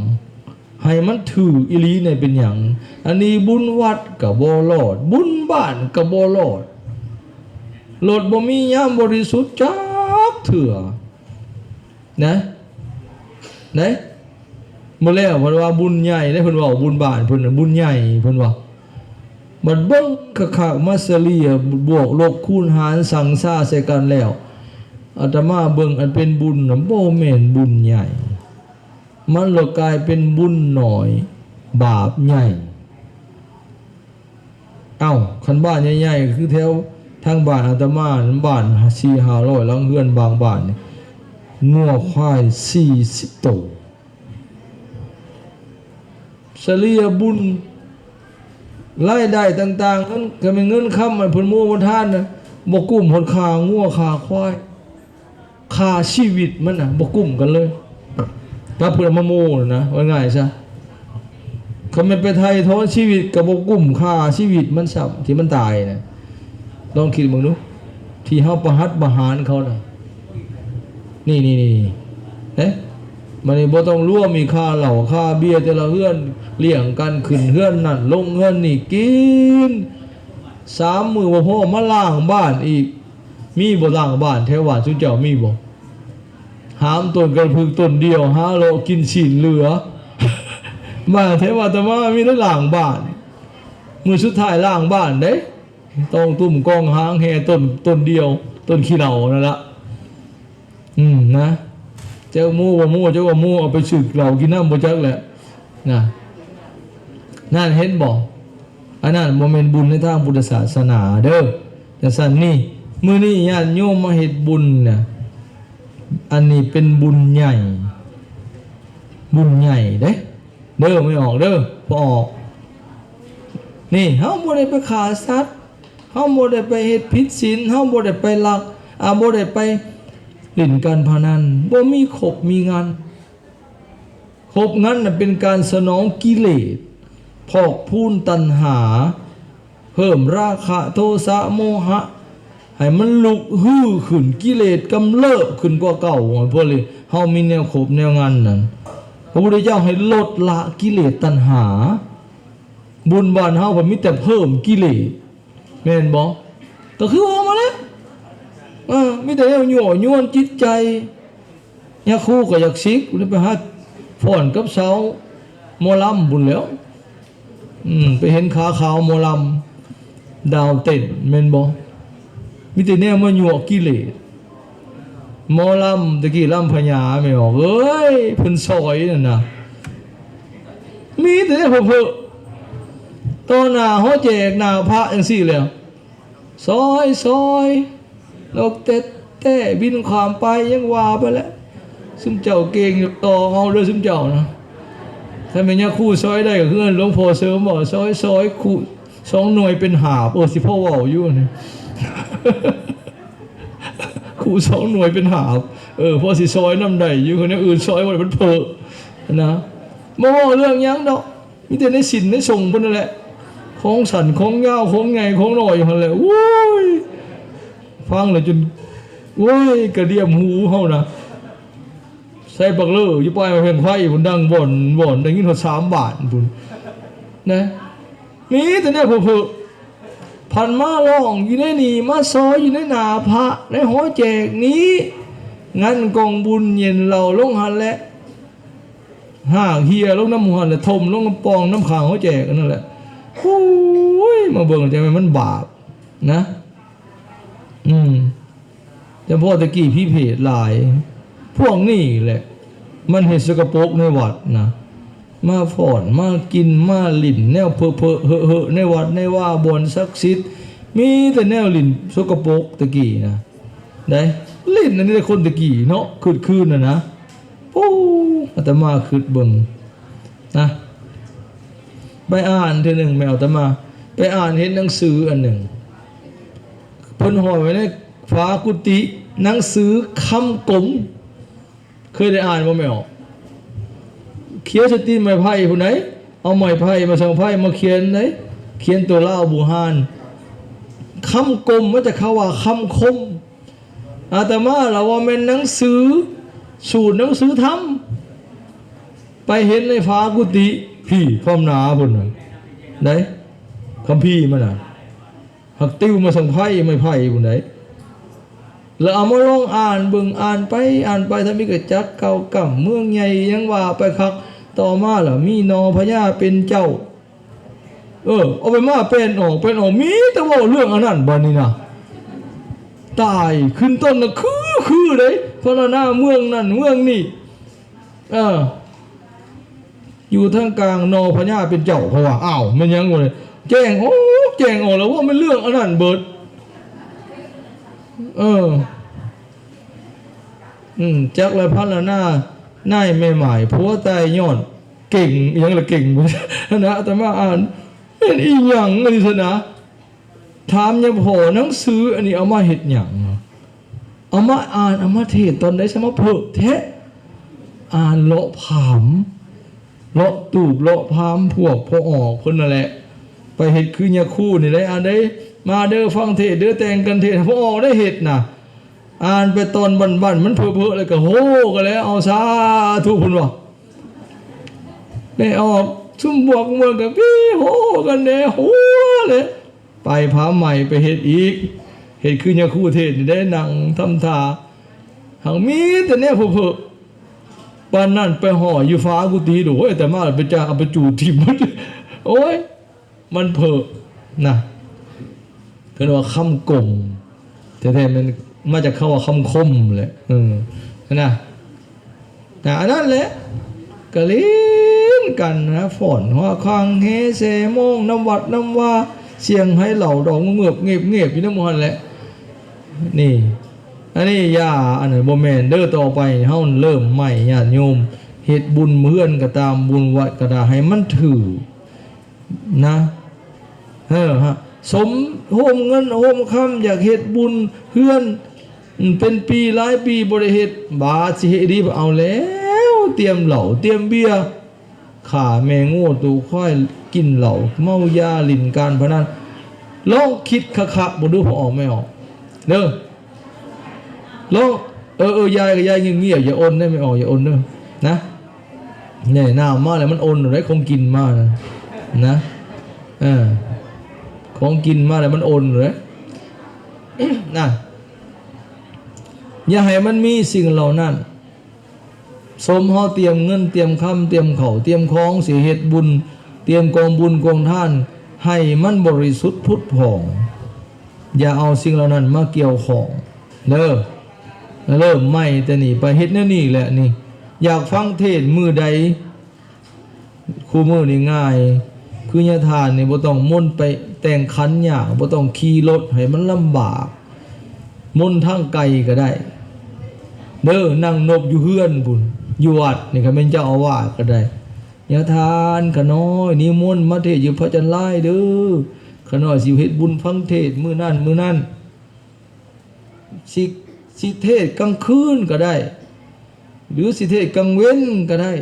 ໃຫ້ມັນຖືກອີ່ຫຼີແດ່ເປັນຫຍັງ? ອັນນີ້ບຸນວັດກໍບໍ່ລອດ, ບຸນບ້ານກໍບໍ່ລອດ, ລົດບໍ່ມີຍາມບໍລິສຸດຈັກເທື່ອ. ນະ ເດ້ ບໍ່ແລ້ວເພິ່ນວ່າບຸນໃຫຍ່ເດ້, ເພິ່ນເວົ້າບຸນບ້ານເພິ່ນນະບຸນໃຫຍ່ເພິ່ນວ່າ. ບັດເບິ່ງຄັກໆ ມາສະເລ່ຍບວກລົບຄູນຫານສັງສາໃສ່ກັນແລ້ວ, ອາດຕະມາເບິ່ງອັນເປັນບຸນນະ ບໍ່ແມ່ນບຸນໃຫຍ່, ມັນລະກາຍເປັນບຸນໜ້ອຍ ບາບໃຫຍ່. ເອົ້າ ຄັນບ້ານໃຫຍ່ໆ ຄືແຖວທາງບ້ານອາດຕະມາ, ບ້ານສີ່ຫ້າຮ້ອຍຫຼັງເຮືອນບາງບ້ານນີ້ ງົວຄວາຍສີ່ສິບໂຕ. ສະເລ່ຍບຸນ ລາຍໄດ້ຕ່າງໆ ເງິນ ກໍແມ່ນເງິນຄຳ ອັນເພິ່ນໂມທະນາທານນະ, ບໍ່ກຸ້ມຮອດຂ້າງົວຂ້າຄວາຍ ຂ້າຊີວິດມັນນະ ບໍ່ກຸ້ມກັນເລີຍ ກັບເພິ່ນເອົາມາໂມ້ນະ ເວົ້າງ່າຍຊະ. ຄັນແມ່ນໄປໄຖ່ຖອນຊີວິດກໍບໍ່ກຸ້ມຄ່າຊີວິດມັນຊ້ຳ ທີ່ມັນຕາຍນະ. ລອງຄິດເບິ່ງດູ ທີ່ເຮົາປະຫັດປະຫານເຂົານະ. ນີ້ໆໆ ເອີ ບາດນີ້ບໍ່ຕ້ອງລວມອີກຄ່າເຫຼົ້າຄ່າເບຍແຕ່ລະເຮືອນ ລ້ຽງກັນ ຂຶ້ນເຮືອນນັ້ນ ລົງເຮືອນນີ້ ກິນສາມມື້ບໍ່ພໍ ມາລ້າງບ້ານອີກ. ມີບໍ່ລ້າງບ້ານ ແຖວບ້ານຊຸມເຈົ້າມີບໍ່? ຫາມຕົ້ນກະພຶກຕົ້ນດຽວ ຫາເລາະກິນຊີ້ນເຫຼືອ ມາແຖວອາດຕະມາມີແຕ່ລ້າງບ້ານ. ມື້ສຸດທ້າຍລ້າງບ້ານເດ້ ຕ້ອງຕຸ້ມກອງຫາງແຫ່ຕົ້ນ ຕົ້ນດຽວ ຕົ້ນຂີ້ເຫຼົ້ານັ້ນລະ. ອືມ ນະ ເຈົ້າໂມ້ບໍ່ໂມ້ ເຈົ້າວ່າໂມ້ ເອົາໄປຊື້ເຫຼົ້າກິນນຳບໍ່ຈັກແຫຼະນະ. ນັ້ນເຫັນບໍ່? ອັນນັ້ນບໍ່ແມ່ນບຸນໃນທາງພຸດທະສາສະໜາເດີ້. ຈັ່ງຊັ້ນນີ້ ມື້ນີ້ຍາດໂຍມມາເຮັດບຸນນະ ອັນນີ້ເປັນບຸນໃຫຍ່ ບຸນໃຫຍ່ເດ້ ເດີ້ ແມ່ອອກເດີ້ ພໍ່ອອກ. ນີ້ ເຮົາບໍ່ໄດ້ໄປຂ້າສັດ ເຮົາບໍ່ໄດ້ໄປເຮັດຜິດສິນ ເຮົາບໍ່ໄດ້ໄປລັກ ອາ ບໍ່ໄດ້ໄປຫຼິ້ນການພະນັນ ບໍ່ມີຄົບມີງັນ. ຄົບງັນນະເປັນການສະໜອງກິເລດ ພອກພູນຕັນຫາ ເພີ່ມລາຄະໂທສະໂມຫະ ໃຫ້ມັນລຸກຮືຂຶ້ນ ກິເລດກຳເລີບຂຶ້ນກວ່າເກົ່າ. ພວກນີ້ເຮົາມີແນວຄົບແນວງັນນັ້ນ ພະພຸດທະເຈົ້າໃຫ້ລົດລະກິເລດຕັນຫາ. ບຸນບ້ານເຮົາພັດມີແຕ່ເພີ່ມກິເລດ ແມ່ນບໍ່? ກໍຄືເວົ້າມາແລ້ວ ເອີ ມີແຕ່ແນວຍົວະຍວນຈິດໃຈ. ຍາຄູກໍຢາກສິກ ໄປຫາຟ້ອນກັບສາວໝໍລຳພຸ້ນແຫຼ້ວ. ອືມ ໄປເຫັນຂາຂາວໝໍລຳ ດາວເຕັ້ນ ແມ່ນບໍ່? ມີແຕ່ແນວມາຍົວະກິເລດ. ໝໍລຳຕະກີ້ ລຳພະຍາ ແມ່ອອກເອີຍ ເພິ່ນຊອຍນັ້ນນະ ມີແຕ່ເພິ່ນ ຕໍ່ໜ້າຫໍແຈກ ໜ້າພະຈັ່ງຊີ້ແຫຼ້ວ ຊອຍ ຊອຍ ນົກແຕ່ແຕ່ບິນຂ້າມໄປ ຍັງວ່າໄປແຫຼະ. ຊຸມເຈົ້າເກັ່ງ ຕໍ່ເອົາເດີ້ ຊຸມເຈົ້ານະ. ຖ້າແມ່ນຍາຄູຊອຍໄດ້ ກໍຄືຫຼວງພໍ່ເສີມເວົ້າ ຊອຍ ຊອຍ ຄູສອງໜ່ວຍເປັນຫາບ. ເອີ ຊິພໍເວົ້າຢູ່ນີ້ ຄູສອງໜ່ວຍເປັນຫາບ. ເອີ ພໍຊິຊອຍນຳໄດ້ຢູ່ ຄັນແນວອື່ນຊອຍບໍ່ໄດ້ ມັນເພີ້ນະ. ບໍ່ເວົ້າເລື່ອງຫຍັງດອກ ມີແຕ່ໃນສິນໃນສົງເພິ່ນນັ້ນແຫຼະ ຂອງສັ້ນຂອງຍາວ ຂອງໃຫຍ່ຂອງນ້ອຍຢູ່ຫັ້ນແຫຼະ. ໂອ້ຍ ຟັງແລ້ວຈົນ ໂອ້ຍ ກະດຽມຫູເຮົານະ. ໃສ່ບັກເລີຢູ່ປ້າຍໝາກແພງໄຟພຸ້ນ ດັງວອນໆ ໄດ້ຍິນຮອດສາມບ້ານພຸ້ນນະ. ມີແຕ່ແນວເພີ້ໆ ພັດມາຮ້ອງຢູ່ໃນນີ້ ມາຊອຍຢູ່ໃນໜ້າພະ ໃນຫໍແຈກນີ້. ງັນກອງບຸນເຢັນເຫຼົ້າລົງຫັ້ນແຫຼະ ຮາກເຫ່ຍລົງນຳຫັ້ນແຫຼະ ຖົມລົງນຳປ່ອງນຳຂ້າງຫົວແຈກອັນນັ້ນແຫຼະ. ໂອ້ຍ ມາເບິ່ງແຕ່ແມ່ນມັນບາບນະ. ອືມ ຈຳເພາະແຕ່ກີ້ຜີເຜດຫຼາຍ. ພວກນີ້ແຫຼະ ມັນເຮັດສະກະປົກໃນວັດນະ. ມາຟ້ອນ ມາກິນ ມາຫຼິ້ນ ແນວເພີ້ໆເຮີະໆ ໃນວັດໃນວາ ບ່ອນສັກສິດ ມີແຕ່ແນວຫຼິ້ນສະກະປົກແຕ່ກີ້ນະ. ໄດ້ຫຼິ້ນອັນນີ້ແຕ່ຄົນແຕ່ກີ້ເນາະ ຄຶກຄື້ນນະນະ. ໂອ້ ອາດຕະມາຄຶດເບິ່ງນະ ໄປອ່ານເທື່ອໜຶ່ງ ແມ່ອາດຕະມາໄປອ່ານເຫັນໜັງສືອັນໜຶ່ງ ເພິ່ນຫ້ອຍໄວ້ໃນຝາກຸຕິ ໜັງສືຄຳກົມ. ເຄີຍໄດ້ອ່ານບໍ່ແມ່ອອກ? ຂຽນໃສ່ຕີນໄມ້ໄຜ່ພຸ້ນໃດ ເອົາໄມ້ໄຜ່ ໄມ້ສັງໄພມາຂຽນໃດ ຂຽນໂຕລາວບູຮານ. ຄຳກົມມາຈາກຄຳວ່າຄຳຄົມ. ອາດຕະມາລະວ່າແມ່ນໜັງສືສູດ ໜັງສືທຳ ໄປເຫັນໃນຝາກຸຕິພີ້ ຄວາມໜາພຸ້ນນະ ໃດ ຄຳພີມັນນະ ຫາກຕິວມາສັງໄພ ໄມ້ໄຜ່ພຸ້ນໃດ. ລະເອົາມາລອງອ່ານເບິ່ງ ອ່ານໄປອ່ານໄປ ທຳອິດກະຈັກເກົ່າກຳເມືອງໃຫຍ່ ຫຍັງວ່າໄປຄັກ. ຕໍ່ມາລະມີໜໍ່ພະຍາເປັນເຈົ້າ ເອີ ເອົາໄປມາແປນອອກ ແປນອອກ ມີແຕ່ເວົ້າເລື່ອງອັນນັ້ນ. ບາດນີ້ນະ ຕາຍ ຂຶ້ນຕົ້ນນະ ຄື ຄືເດ້ ພັນລະນາເມືອງນັ້ນເມືອງນີ້ ເອີ ຢູ່ທາງກາງໜໍ່ພະຍາເປັນເຈົ້າ. ເພາະວ່າ ອ້າວ ແມ່ນຫຍັງວະ ແຈ້ງອອກ ແຈ້ງອອກແລ້ວ ວ່າແມ່ນເລື່ອງອັນນັ້ນເບິດ. ເອີ ອືມ ຈັກລະພັນລະນາ ນາຍແມ່ໝ້າຍ ຜົວຕາຍຍ້ອນເກັ່ງ ອີຫຍັງລະເກັ່ງ ຫັ້ນນະ. ອາດຕະມາອ່ານ ແມ່ນອີຫຍັງອັນນີ້ຊັ້ນນະ. ຖາມຍາພໍ່ ໜັງສືອັນນີ້ເອົາມາເຮັດຫຍັງ? ເອົາມາອ່ານ ເອົາມາເທດຕອນໃດ ຊະມາເພີ້ແທ້? ອ່ານເລາະຜາມ ເລາະຕູບເລາະຜາມພວກພໍ່ອອກເພິ່ນນັ້ນແຫຼະ ໄປເຮັດຄືຍາຄູນີ້ໄດ໋ ອ່ານໄດ໋ ມາເດີຟັງເທດເດີ ແຕ່ງກັນເທດ ພໍ່ອອກໄດ້ເຮັດນະ ອ່ານໄປຕອນບ້ານໆ ມັນເພີ້ໆ ແລ້ວກໍໂຮກັນແລ້ວ ເອົາສາທຸພຸ້ນວ່າ ແມ່ອອກຊຸມພວກມ່ວນກໍພີໂຮກັນແດ່ ໂຮແຫຼະ ໄປພາໃໝ່ໄປເຮັດອີກ ເຮັດຄືຍາຄູເທດນີ້ໄດ໋ ນັ່ງທຳທ່າ ຫາກມີແຕ່ແນວເພີ້ໆ ປານນັ້ນໄປຫໍ່ຢູ່ຝາກຸຕິ ໂອ້ຍ ອາດຕະມາໄປຈ້າງເອົາໄປຈູດຖິ້ມໝົດ ໂອ້ຍ ມັນເພີ້ນະ ເອີ້ນວ່າຄຳກົມ ແທ້ໆ ແມ່ນມາຈາກຄຳວ່າຄຳຄົມແຫຼະ ເອີ ຫັ້ນນະ ນະ ອັນນັ້ນແຫຼະ ກະຫຼິ້ນກັນນະ ຟ້ອນຮອກຄາງແຮແຊໂມງ ນຳວັດນຳວາ ສຽງໄຮເຫຼົ່າດອກເງືອບໆ ເງບໆ ຢູ່ນຳໝູ່ຫັ້ນແຫຼະ ນີ້ ອັນນີ້ຢ່າ ອັນນັ້ນບໍ່ແມ່ນເດີ ຕໍ່ໄປເຮົາເລີ່ມໃໝ່ ຍາດໂຍມ ເຮັດບຸນເຮືອນກໍຕາມ ບຸນວັດກໍຕາມ ໃຫ້ມັນຖືກ ນະ ເອີ ຮະ ສົມໂຮມເງິນໂຮມຄຳ ຢາກເຮັດບຸນເຮືອນ ເປັນປີຫຼາຍປີບໍ່ໄດ້ເຮັດ ບາດຊິເຮັດອີ່ຫຼີ ເອົາແລ້ວ ຕຽມເຫຼົ້າ ຕຽມເບຍ ຂ້າແມ່ງົວໂຕຄວາຍ ກິນເຫຼົ້າ ເມົາຢາ ຫຼິ້ນການພະນັນ ລອງຄິດຄັກໆ ເບິ່ງດູ ພໍ່ອອກແມ່ອອກ ເດີ ລອງ ເອີ ເອີ ຢາຍກໍຢາຍງຽບໆ ຢ່າອົນເດີ ແມ່ອອກ ຢ່າອົນເດີ ນະ ແນ່ ນ້ຳມາແລ້ວມັນອົນເດ້ ຂອງກິນມານະ ນະ ເອີ ຂອງກິນມາແລ້ວມັນອົນເດ້ ນະ ຢ່າໃຫ້ມັນມີສິ່ງເຫຼົ່ານັ້ນ ສົມເຮົາຕຽມເງິນ ຕຽມຄຳ ຕຽມເຂົ້າ ຕຽມຂອງ ຊິເຮັດບຸນ ຕຽມກອງບຸນກອງທານ ໃຫ້ມັນບໍລິສຸດຜຸດຜ່ອງ ຢ່າເອົາສິ່ງເຫຼົ່ານັ້ນມາກ່ຽວຂ້ອງເດີ ເລີ່ມໃໝ່ແຕ່ນີ້ໄປ ເຮັດແນວນີ້ແຫຼະນີ້ ຢາກຟັງເທດມື້ໃດ ຄູ່ມື້ນີ້ງ່າຍ ຄືຍາທ່ານນີ້ບໍ່ຕ້ອງມົນໄປແຕ່ງຂັນຍາກ ບໍ່ຕ້ອງຂີ່ລົດໃຫ້ມັນລຳບາກ ມົນທາງໄກກໍໄດ້ເດີ ນັ່ງນົບຢູ່ເຮືອນພຸ້ນ ຢູ່ວັດນີ້ ຄັນແມ່ນເຈົ້າອາວາດກໍໄດ້ ຍາທ່ານ ຂ້ານ້ອຍນິມົນມາເທດຢູ່ພະຈັນລາຍເດີ ຂ້ານ້ອຍຊິເຮັດບຸນຟັງເທດມື້ນັ້ນມື້ນັ້ນ ຊິ ຊິເທດກາງຄືນກໍໄດ້ ຫຼື ຊິເທດກາງເວັນກໍໄດ້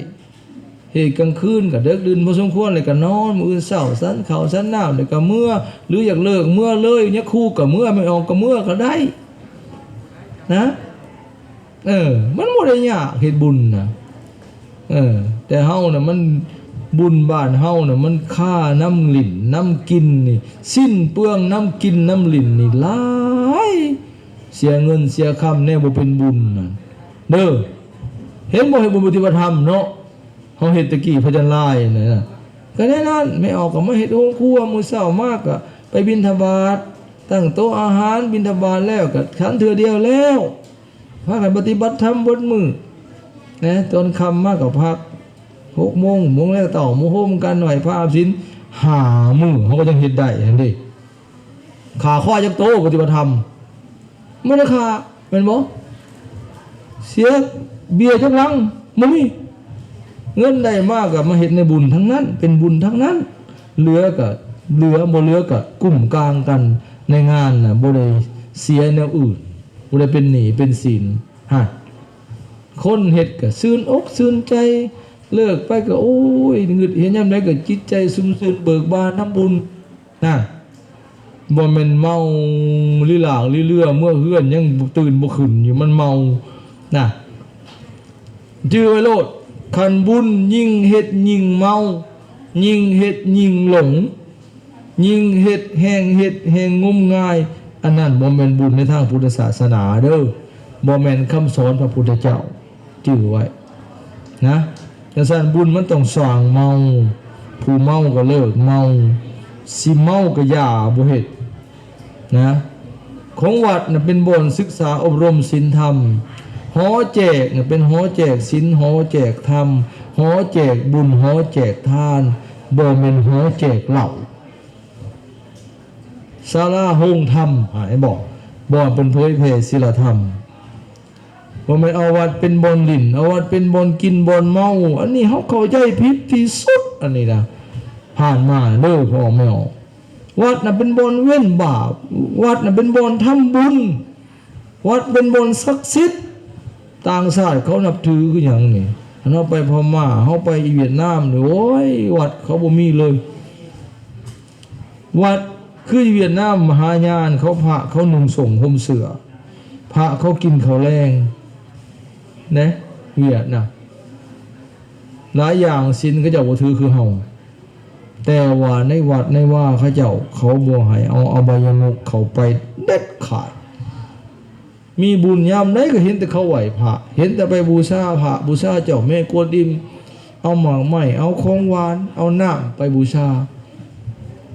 ເທດກາງຄືນກໍເດິກດື່ນພໍສົມຄວນ ແລ້ວກໍນອນ ມື້ອື່ນເຊົ້າສັນເຂົ້າສັນນ້ຳ ແລ້ວກໍເມືອ ຫຼື ຢາກເລີກເມືອເລີຍ ຍາຄູກໍເມືອ ແມ່ອອກກໍເມືອກໍໄດ້ນະ ເອີ ມັນບໍ່ໄດ້ຍາກເຮັດບຸນນະ. ເອີ ແຕ່ເຮົານະ ມັນ ບຸນບ້ານເຮົານະ ມັນຄານຳຫຼິ້ນນຳກິນນີ້ ສິ້ນເປືອງນຳກິນນຳຫຼິ້ນນີ້ຫຼາຍ ເສຍເງິນເສຍຄຳແນວບໍ່ເປັນບຸນນະເດີ ເຫັນບໍ່? ເຮັດບຸນປະຕິບັດທຳເນາະ ເຮົາເຮັດແຕ່ກີ້ພະຈັນລາຍນະ ກໍແນວນັ້ນ ແມ່ອອກກໍມາເຮັດໂຮງຄົວ ມື້ເຊົ້າມາກໍໄປບິນທະບາດ ຕັ້ງໂຕະອາຫານ ບິນທະບາດແລ້ວກໍສັນເທື່ອດຽວແລ້ວ. ພາກັນປະຕິບັດທຳເບິດມື້ນະ ຕອນຄ່ຳມາກໍພັກ ຫົກໂມງ ໂມງແລ້ວເຕົ້າ ມາໂຮມກັນໄຫວ້ພະອາບສິນ ຫ້າມື້ ເຮົາກໍຍັງເຮັດໄດ້ຫັ້ນເດ້ ຂ້າຄວາຍຈັກໂຕປະຕິບັດທຳ ບໍ່ໄດ້ຂ້າ ແມ່ນບໍ່? ເສຍເບຍຈັກຫຼັງ ບໍ່ມີ ເງິນໄດ້ມາກໍມາເຮັດໃນບຸນທັງນັ້ນ ເປັນບຸນທັງນັ້ນ ເຫຼືອກໍເຫຼືອ ບໍ່ເຫຼືອກໍກຸ້ມກາງກັນໃນງານນະ ບໍ່ໄດ້ເສຍແນວອື່ນ ບໍ່ໄດ້ເປັນໜີ້ເປັນສິນ ຮະ ຄົນເຮັດກໍຊື່ນອົກຊື່ນໃຈ ເລີກໄປກໍ ໂອ້ຍ ງຶດເຮັດຍາມໃດກໍຈິດໃຈຊຸ່ມຊື່ນເບີກບານນຳບຸນນະ ບໍ່ແມ່ນເມົາລີລາກລີເລືອ ເມືອເຮືອນຍັງຕື່ນບໍ່ຂຶ້ນຢູ່ ມັນເມົານະ. ຈື່ໄວ້ໂລດ ຄັນບຸນຍິ່ງເຮັດຍິ່ງເມົາ ຍິ່ງເຮັດຍິ່ງຫຼົງ ຍິ່ງເຮັດແຮ່ງເຮັດແຮ່ງງົມງາຍ ອັນນັ້ນບໍ່ແມ່ນບຸນໃນທາງພຸດທະສາສະໜາເດີ້ ບໍ່ແມ່ນຄຳສອນພະພຸດທະເຈົ້າ ຈື່ໄວ້ນະ. ຈັ່ງຊັ້ນບຸນມັນຕ້ອງສ້າງເມົາ ຜູ້ເມົາກໍເລີກເມົາ ຊິເມົາກໍຢ່າ ບໍ່ເຮັດນະ. ຂອງວັດນະເປັນບ່ອນສຶກສາອົບຮົມສິນທຳ ຫໍແຈກນະເປັນຫໍແຈກສິນ ຫໍແຈກທຳ ຫໍແຈກບຸນ ຫໍແຈກທານ ບໍ່ແມ່ນຫໍແຈກເຫຼົ້າ. ສາລາໂຮງທຳ ເຫັນບໍ່? ບ່ອນເພິ່ນເຜີຍແຜ່ສີລະທຳ ບໍ່ແມ່ນເອົາວັດເປັນບ່ອນຫຼິ້ນ ເອົາວັດເປັນບ່ອນກິນບ່ອນເມົາ ອັນນີ້ເຮົາເຂົ້າໃຈຜິດທີ່ສຸດ ອັນນີ້ນະ ຜ່ານມາເດີພໍ່ແມ່ອອກ ວັດນະເປັນບ່ອນເວັ້ນບາບ, ວັດນະເປັນບ່ອນທຳບຸນ, ວັດເປັນບ່ອນສັກສິດ. ຕ່າງຊາດເຂົານັບຖືຄືຫຍັງນີ້? ຄັນເຮົາໄປພະມ້າ, ເຮົາໄປຫວຽດນາມນີ້, ໂອ້ຍ, ວັດເຂົາບໍ່ມີເລີຍ. ວັດຄືຫວຽດນາມມະຫາຍານ, ເຂົາ ພະເຂົານຸ່ງສົ້ງຫົ່ມເສື້ອ, ພະເຂົາກິນເຂົ້າແລງເດ້ ຫວຽດນະ. ຫຼາຍຢ່າງສິນເຂົາເຈົ້າບໍ່ຖືຄືເຮົາ. ແຕ່ວ່າໃນວັດໃນວາເຂົາເຈົ້າ ເຂົາບໍ່ໃຫ້ເອົາອະບາຍະມຸກເຂົ້າໄປເດັດຂາດ. ມີບຸນຍາມໃດກໍເຫັນແຕ່ເຂົາໄຫວ້ພະ, ເຫັນແຕ່ໄປບູຊາພະ, ບູຊາເຈົ້າແມ່ກວນອິມ, ເອົາໝາກໄມ້, ເອົາຂອງຫວານ, ເອົານ້ຳໄປບູຊາ.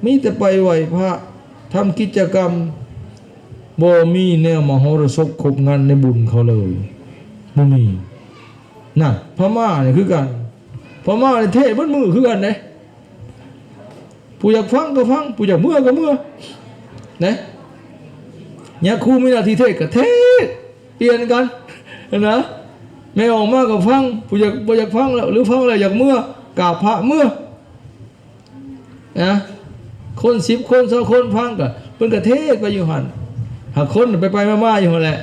ມີແຕ່ໄປໄຫວ້ພະ, ທຳກິດຈະກຳ, ບໍ່ມີແນວມະຫົລະສົບຄົບງັນໃນບຸນເຂົາເລີຍ. ບໍ່ມີ. ນັ້ນ ພະມ້ານີ້ຄືກັນ. ພະມ້ານີ້ເທດເບິດມື້ຄືກັນເດ້. ຜູ້ຢາກຟັງກໍຟັງ, ຜູ້ຢາກເມືອກໍເມືອ ນະ. ຍາຄູມີໜ້າທີ່ເທດກໍເທດ, ປ່ຽນກັນນະ. ແມ່ອອກມາກໍຟັງ, ຜູ້ຢາກ ບໍ່ຢາກຟັງແລ້ວ ຫຼືຟັງແລ້ວຢາກເມືອ, ກາບພະເມືອນະ. ຄົນສິບຄົນ ຊາວຄົນຟັງກໍ ເພິ່ນກໍເທດໄປຢູ່ຫັ້ນ. ຫາຄົນໄປໆມາໆຢູ່ຫັ້ນແຫຼະ.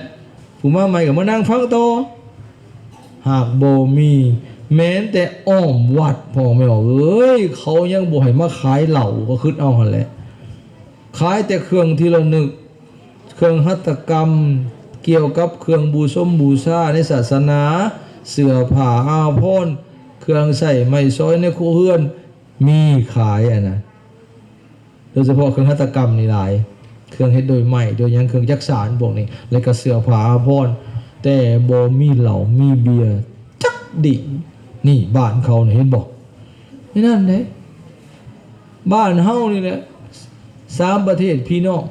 ຜູ້ມາໃໝ່ກໍມານັ່ງຟັງຕໍ່. ຫາກບໍ່ມີ ແມ່ນແຕ່ອ້ອມວັດ ພໍ່ແມ່ເອີຍ, ເຂົາຍັງບໍ່ໃຫ້ມາຂາຍເຫຼົ້າ, ກໍຄິດເອົາຫັ້ນແຫຼະ. ຂາຍແຕ່ເຄື່ອງທີ່ລະນຶກ, ເຄື່ອງຫັດຖະກຳ, ກ່ຽວກັບເຄື່ອງບູຊົມບູຊາໃນສາສະໜາ, ເສື້ອຜ້າອາພອນ, ເຄື່ອງໃຊ້ໄມ້ສອຍໃນຄົວເຮືອນ, ມີຂາຍອັນນະ. ໂດຍສະເພາະເຄື່ອງຫັດຖະກຳນີ້ຫຼາຍ, ເຄື່ອງເຮັດໂດຍໄມ້ ໂດຍຫຍັງ, ເຄື່ອງຈັກສານພວກນີ້, ແລ້ວກໍເສື້ອຜ້າອາພອນ, ແຕ່ບໍ່ມີເຫຼົ້າມີເບຍຈັກດີ້. ນີ້ບ້ານເຂົານີ້ ເຫັນບໍ່? ນີ້ນັ້ນເດ້. ບ້ານເຮົານີ້ແຫຼະ ສາມປະເທດພີ່ນ້ອງ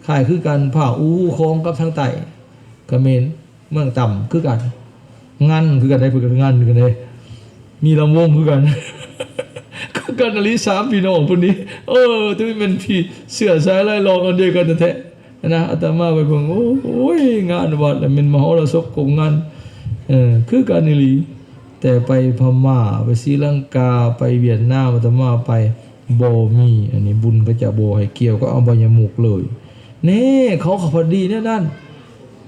ຄ້າຍຄືກັນ, ພາກອູຮູຂອງກັບທາງໃຕ້ ຂະເໝນ. ເມືອງຕ່ຳຄືກັນ, ງັນຄືກັນເດ້, ເພິ່ນກໍຄືງັນຄືກັນເດ້, ມີລຳວົງຄືກັນ ຄືກັນອີ່ຫຼີ ສາມພີ່ນ້ອງພຸ້ນນີ້. ເອີ ຖືແມ່ນພີ່ເຊື້ອສາຍລາຍລອກອັນດຽວກັນແທ້ໆນະ. ອາດຕະມາໄປເບິ່ງ, ໂອ້ຍ ງານວັດລະແມ່ນມະຫົລະສົບກົບງັນ, ເອີ ຄືກັນອີ່ຫຼີ. ແຕ່ໄປພະມ້າ, ໄປສີລັງກາ, ໄປຫວຽດນາມ, ອາດຕະມາໄປ ບໍ່ມີ. ອັນນີ້ບຸນເຂົາເຈົ້າບໍ່ໃຫ້ກ່ຽວກັບອະບາຍະມຸກເລີຍ. ແນ່ ເຂົາກໍພັດດີແນວນັ້ນ.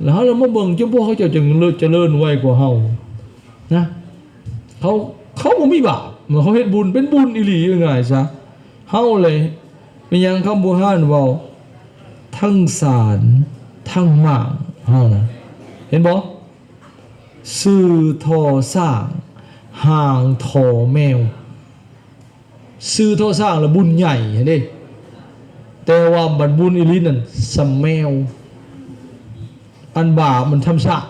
ແລ້ວເຮົາລະມາເບິ່ງ ຈຸມພວກເຂົາເຈົ້າຈຶ່ງເລີດຈະເລີນໄວກວ່າເຮົານະ. ເຂົາ ເຂົາບໍ່ມີບາບ, ເຂົາເຮັດບຸນເປັນບຸນອີ່ຫຼີ, ເວົ້າງ່າຍຊະ. ເຮົາເລີຍ ແມ່ນຫຍັງຄຳບູຮານເວົ້າ ທັງສານທັງໝ້າງເຮົານະ. ເຫັນບໍ່? ຊື່ທໍ່ຊ້າງ, ຫາງທໍ່ແມວ. ຊື່ທໍ່ຊ້າງລະບຸນໃຫຍ່ຫັ້ນເດ້, ແຕ່ວ່າບັດບຸນອີ່ຫຼີນັ້ນ ສຳແມວ. ອັນບາບມັນທຳຊາດ.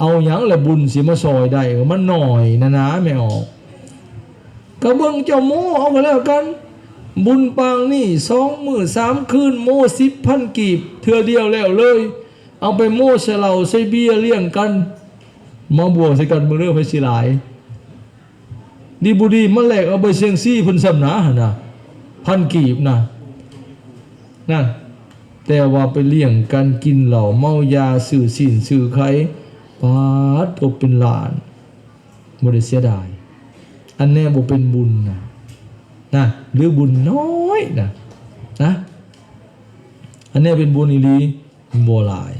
ເອົາຫຍັງລະບຸນຊິມາຊ່ອຍໄດ້, ມັນໜ້ອຍນານາແມ່ອອກ. ກະເບິ່ງເຈົ້າໂມ້ເອົາກໍແລ້ວກັນ. ບຸນປາງນີ້ ສອງມື້ສາມຄືນ ໂມ້ສິບພັນກີບ ເທື່ອດຽວແລ້ວເລີຍ. ເອົາໄປໂມ້ໃສ່ເຫຼົ້າໃສ່ເບຍລ້ຽງກັນ, ມາບວກໃສ່ກັນເບິ່ງເດີ ໃຜຊິຫຼາຍ. ດີບໍ່ດີມາແລກເອົາໃບສຽງຊີເພິ່ນຊ້ຳນະຫັ້ນນະ, ພັນກີບນະ. ນັ້ນ ແຕ່ວ່າໄປລ້ຽງກັນກິນເຫຼົ້າເມົາຢາ ຊື້ຊີ້ນຊື້ໄຂ່, ປາດໂທ ເປັນລ້ານ. ບໍ່ໄດ້ເສຍດາຍ. ອັນແນວບໍ່ເປັນບຸນນະ ນະ ຫຼືບຸນນ້ອຍນະ ນະ ອັນແນວເປັນບຸນອີ່ຫຼີ ບໍ່ຫຼາຍ.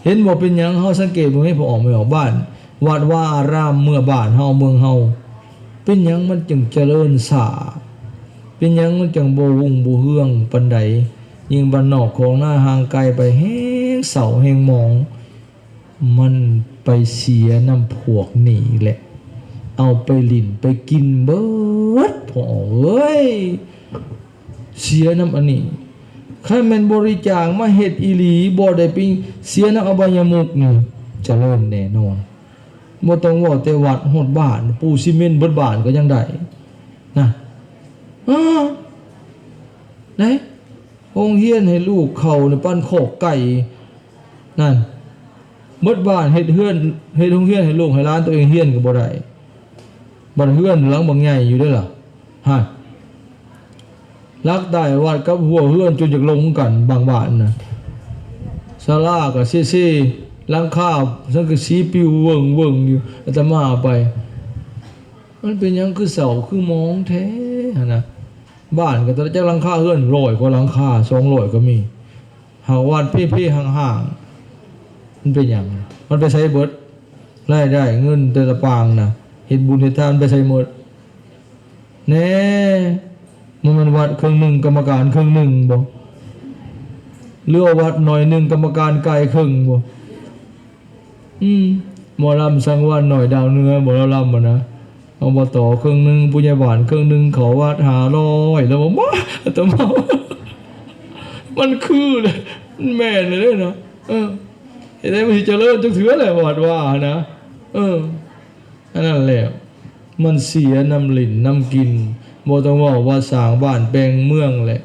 ເຫັນບໍ່ ເປັນຫຍັງເຮົາສັງເກດເບິ່ງໃຫ້ພໍ່ອອກແມ່ອອກ ບ້ານ ວັດວາອາຣາມ ເມືອງບ້ານເຮົາ ເມືອງເຮົາ ເປັນຫຍັງມັນຈຶ່ງຈະເລີນຊ້າ? ເປັນຫຍັງມັນຈັ່ງບໍ່ຮຸ່ງບໍ່ເຮືອງປານໃດ? ຍິ່ງບ້ານນອກຂອງນາຫ່າງໄກໄປ ແຮ່ງເສົ້າແຮ່ງໝອງ. ມັນໄປເສຍນຳພວກນີ້ແຫຼະ ເອົາໄປຫຼິ້ນໄປກິນເບິດ ພໍ່ເອີຍ ເສຍນຳອັນນີ້. ຄັນແມ່ນບໍລິຈາກມາເຮັດອີ່ຫຼີ ບໍ່ໄດ້ໄປເສຍນຳອະບາຍະມຸກນີ້ ຈະເລີນແນ່ນອນ. ບໍ່ຕ້ອງເວົ້າແຕ່ວັດ ຮອດບ້ານ ປູຊີເມັນເບິດບ້ານກໍຍັງໄດ້ນະ. ເອີ ໄດ້ ໂຮງຮຽນໃຫ້ລູກເຂົ້າໃນປານຄອກໄກ່ນັ້ນ ເບິດບ້ານເຮັດເຮືອນ ເຮັດໂຮງຮຽນໃຫ້ລູກໃຫ້ຫຼານ ໂຕເອງຮຽນກໍບໍ່ໄດ້. ບັດເຮືອນຫຼັງບັກໃຫຍ່ຢູ່ເດ້ລະ ຮະ ຫຼັກໃຕ້ວັດກັບຫົວເຮືອນຈົນຢາກລົງກັນ ບາງບ້ານນະ. ສາລາກໍເຊໆ ຫຼັງຄາສັງກະສີປິວເວີ້ງໆຢູ່. ອາດຕະມາໄປ ມັນເປັນຫຍັງຄືເສົ້າຄືໝອງແທ້ຫັ້ນນະ? ບ້ານກໍຈັກຫຼັງຄາ ເຮືອນຮ້ອຍກວ່າຫຼັງຄາ ສອງຮ້ອຍກໍມີ. ຫາກວັດເພໆ ຫ້າງໆ ມັນເປັນຫຍັງ? ມັນໄປໃສເບິດ? ລາຍໄດ້ເງິນແຕ່ລະປາງນະ ເຮັດບຸນເຮັດທານໄປໃສໝົດ? ແນ່ ບໍ່ແມ່ນວັດເຄິ່ງໜຶ່ງ ກຳມະການເຄິ່ງໜຶ່ງບໍ? ຫຼືວ່າວັດໜ້ອຍໜຶ່ງ ກຳມະການກາຍເຄິ່ງບໍ? ອືມ ໝໍລຳສັງວານນ້ອຍດາວເໜືອ ໝໍລຳຫັ້ນນະ ອບຕເຄິ່ງໜຶ່ງ ຜູ້ໃຫຍ່ບ້ານເຄິ່ງໜຶ່ງ ເຂົ້າວັດຫ້າຮ້ອຍ ແລ້ວບໍ່ມາ ອາດຕະມາ ມັນຄືເດ້ ມັນແມ່ນເດ້ເນາະ. ເອີ ເຮັດໃດມັນຊິຈະເລີນຈັກເທື່ອແຫຼະ ວັດວາຫັ້ນນະ. ເອີ ອັນນັ້ນແຫຼະ ມັນເສຍນ້ຳຫຼິ້ນນ້ຳກິນ. ບໍ່ຕ້ອງເວົ້າວ່າສ້າງບ້ານແປງເມືອງແຫຼະ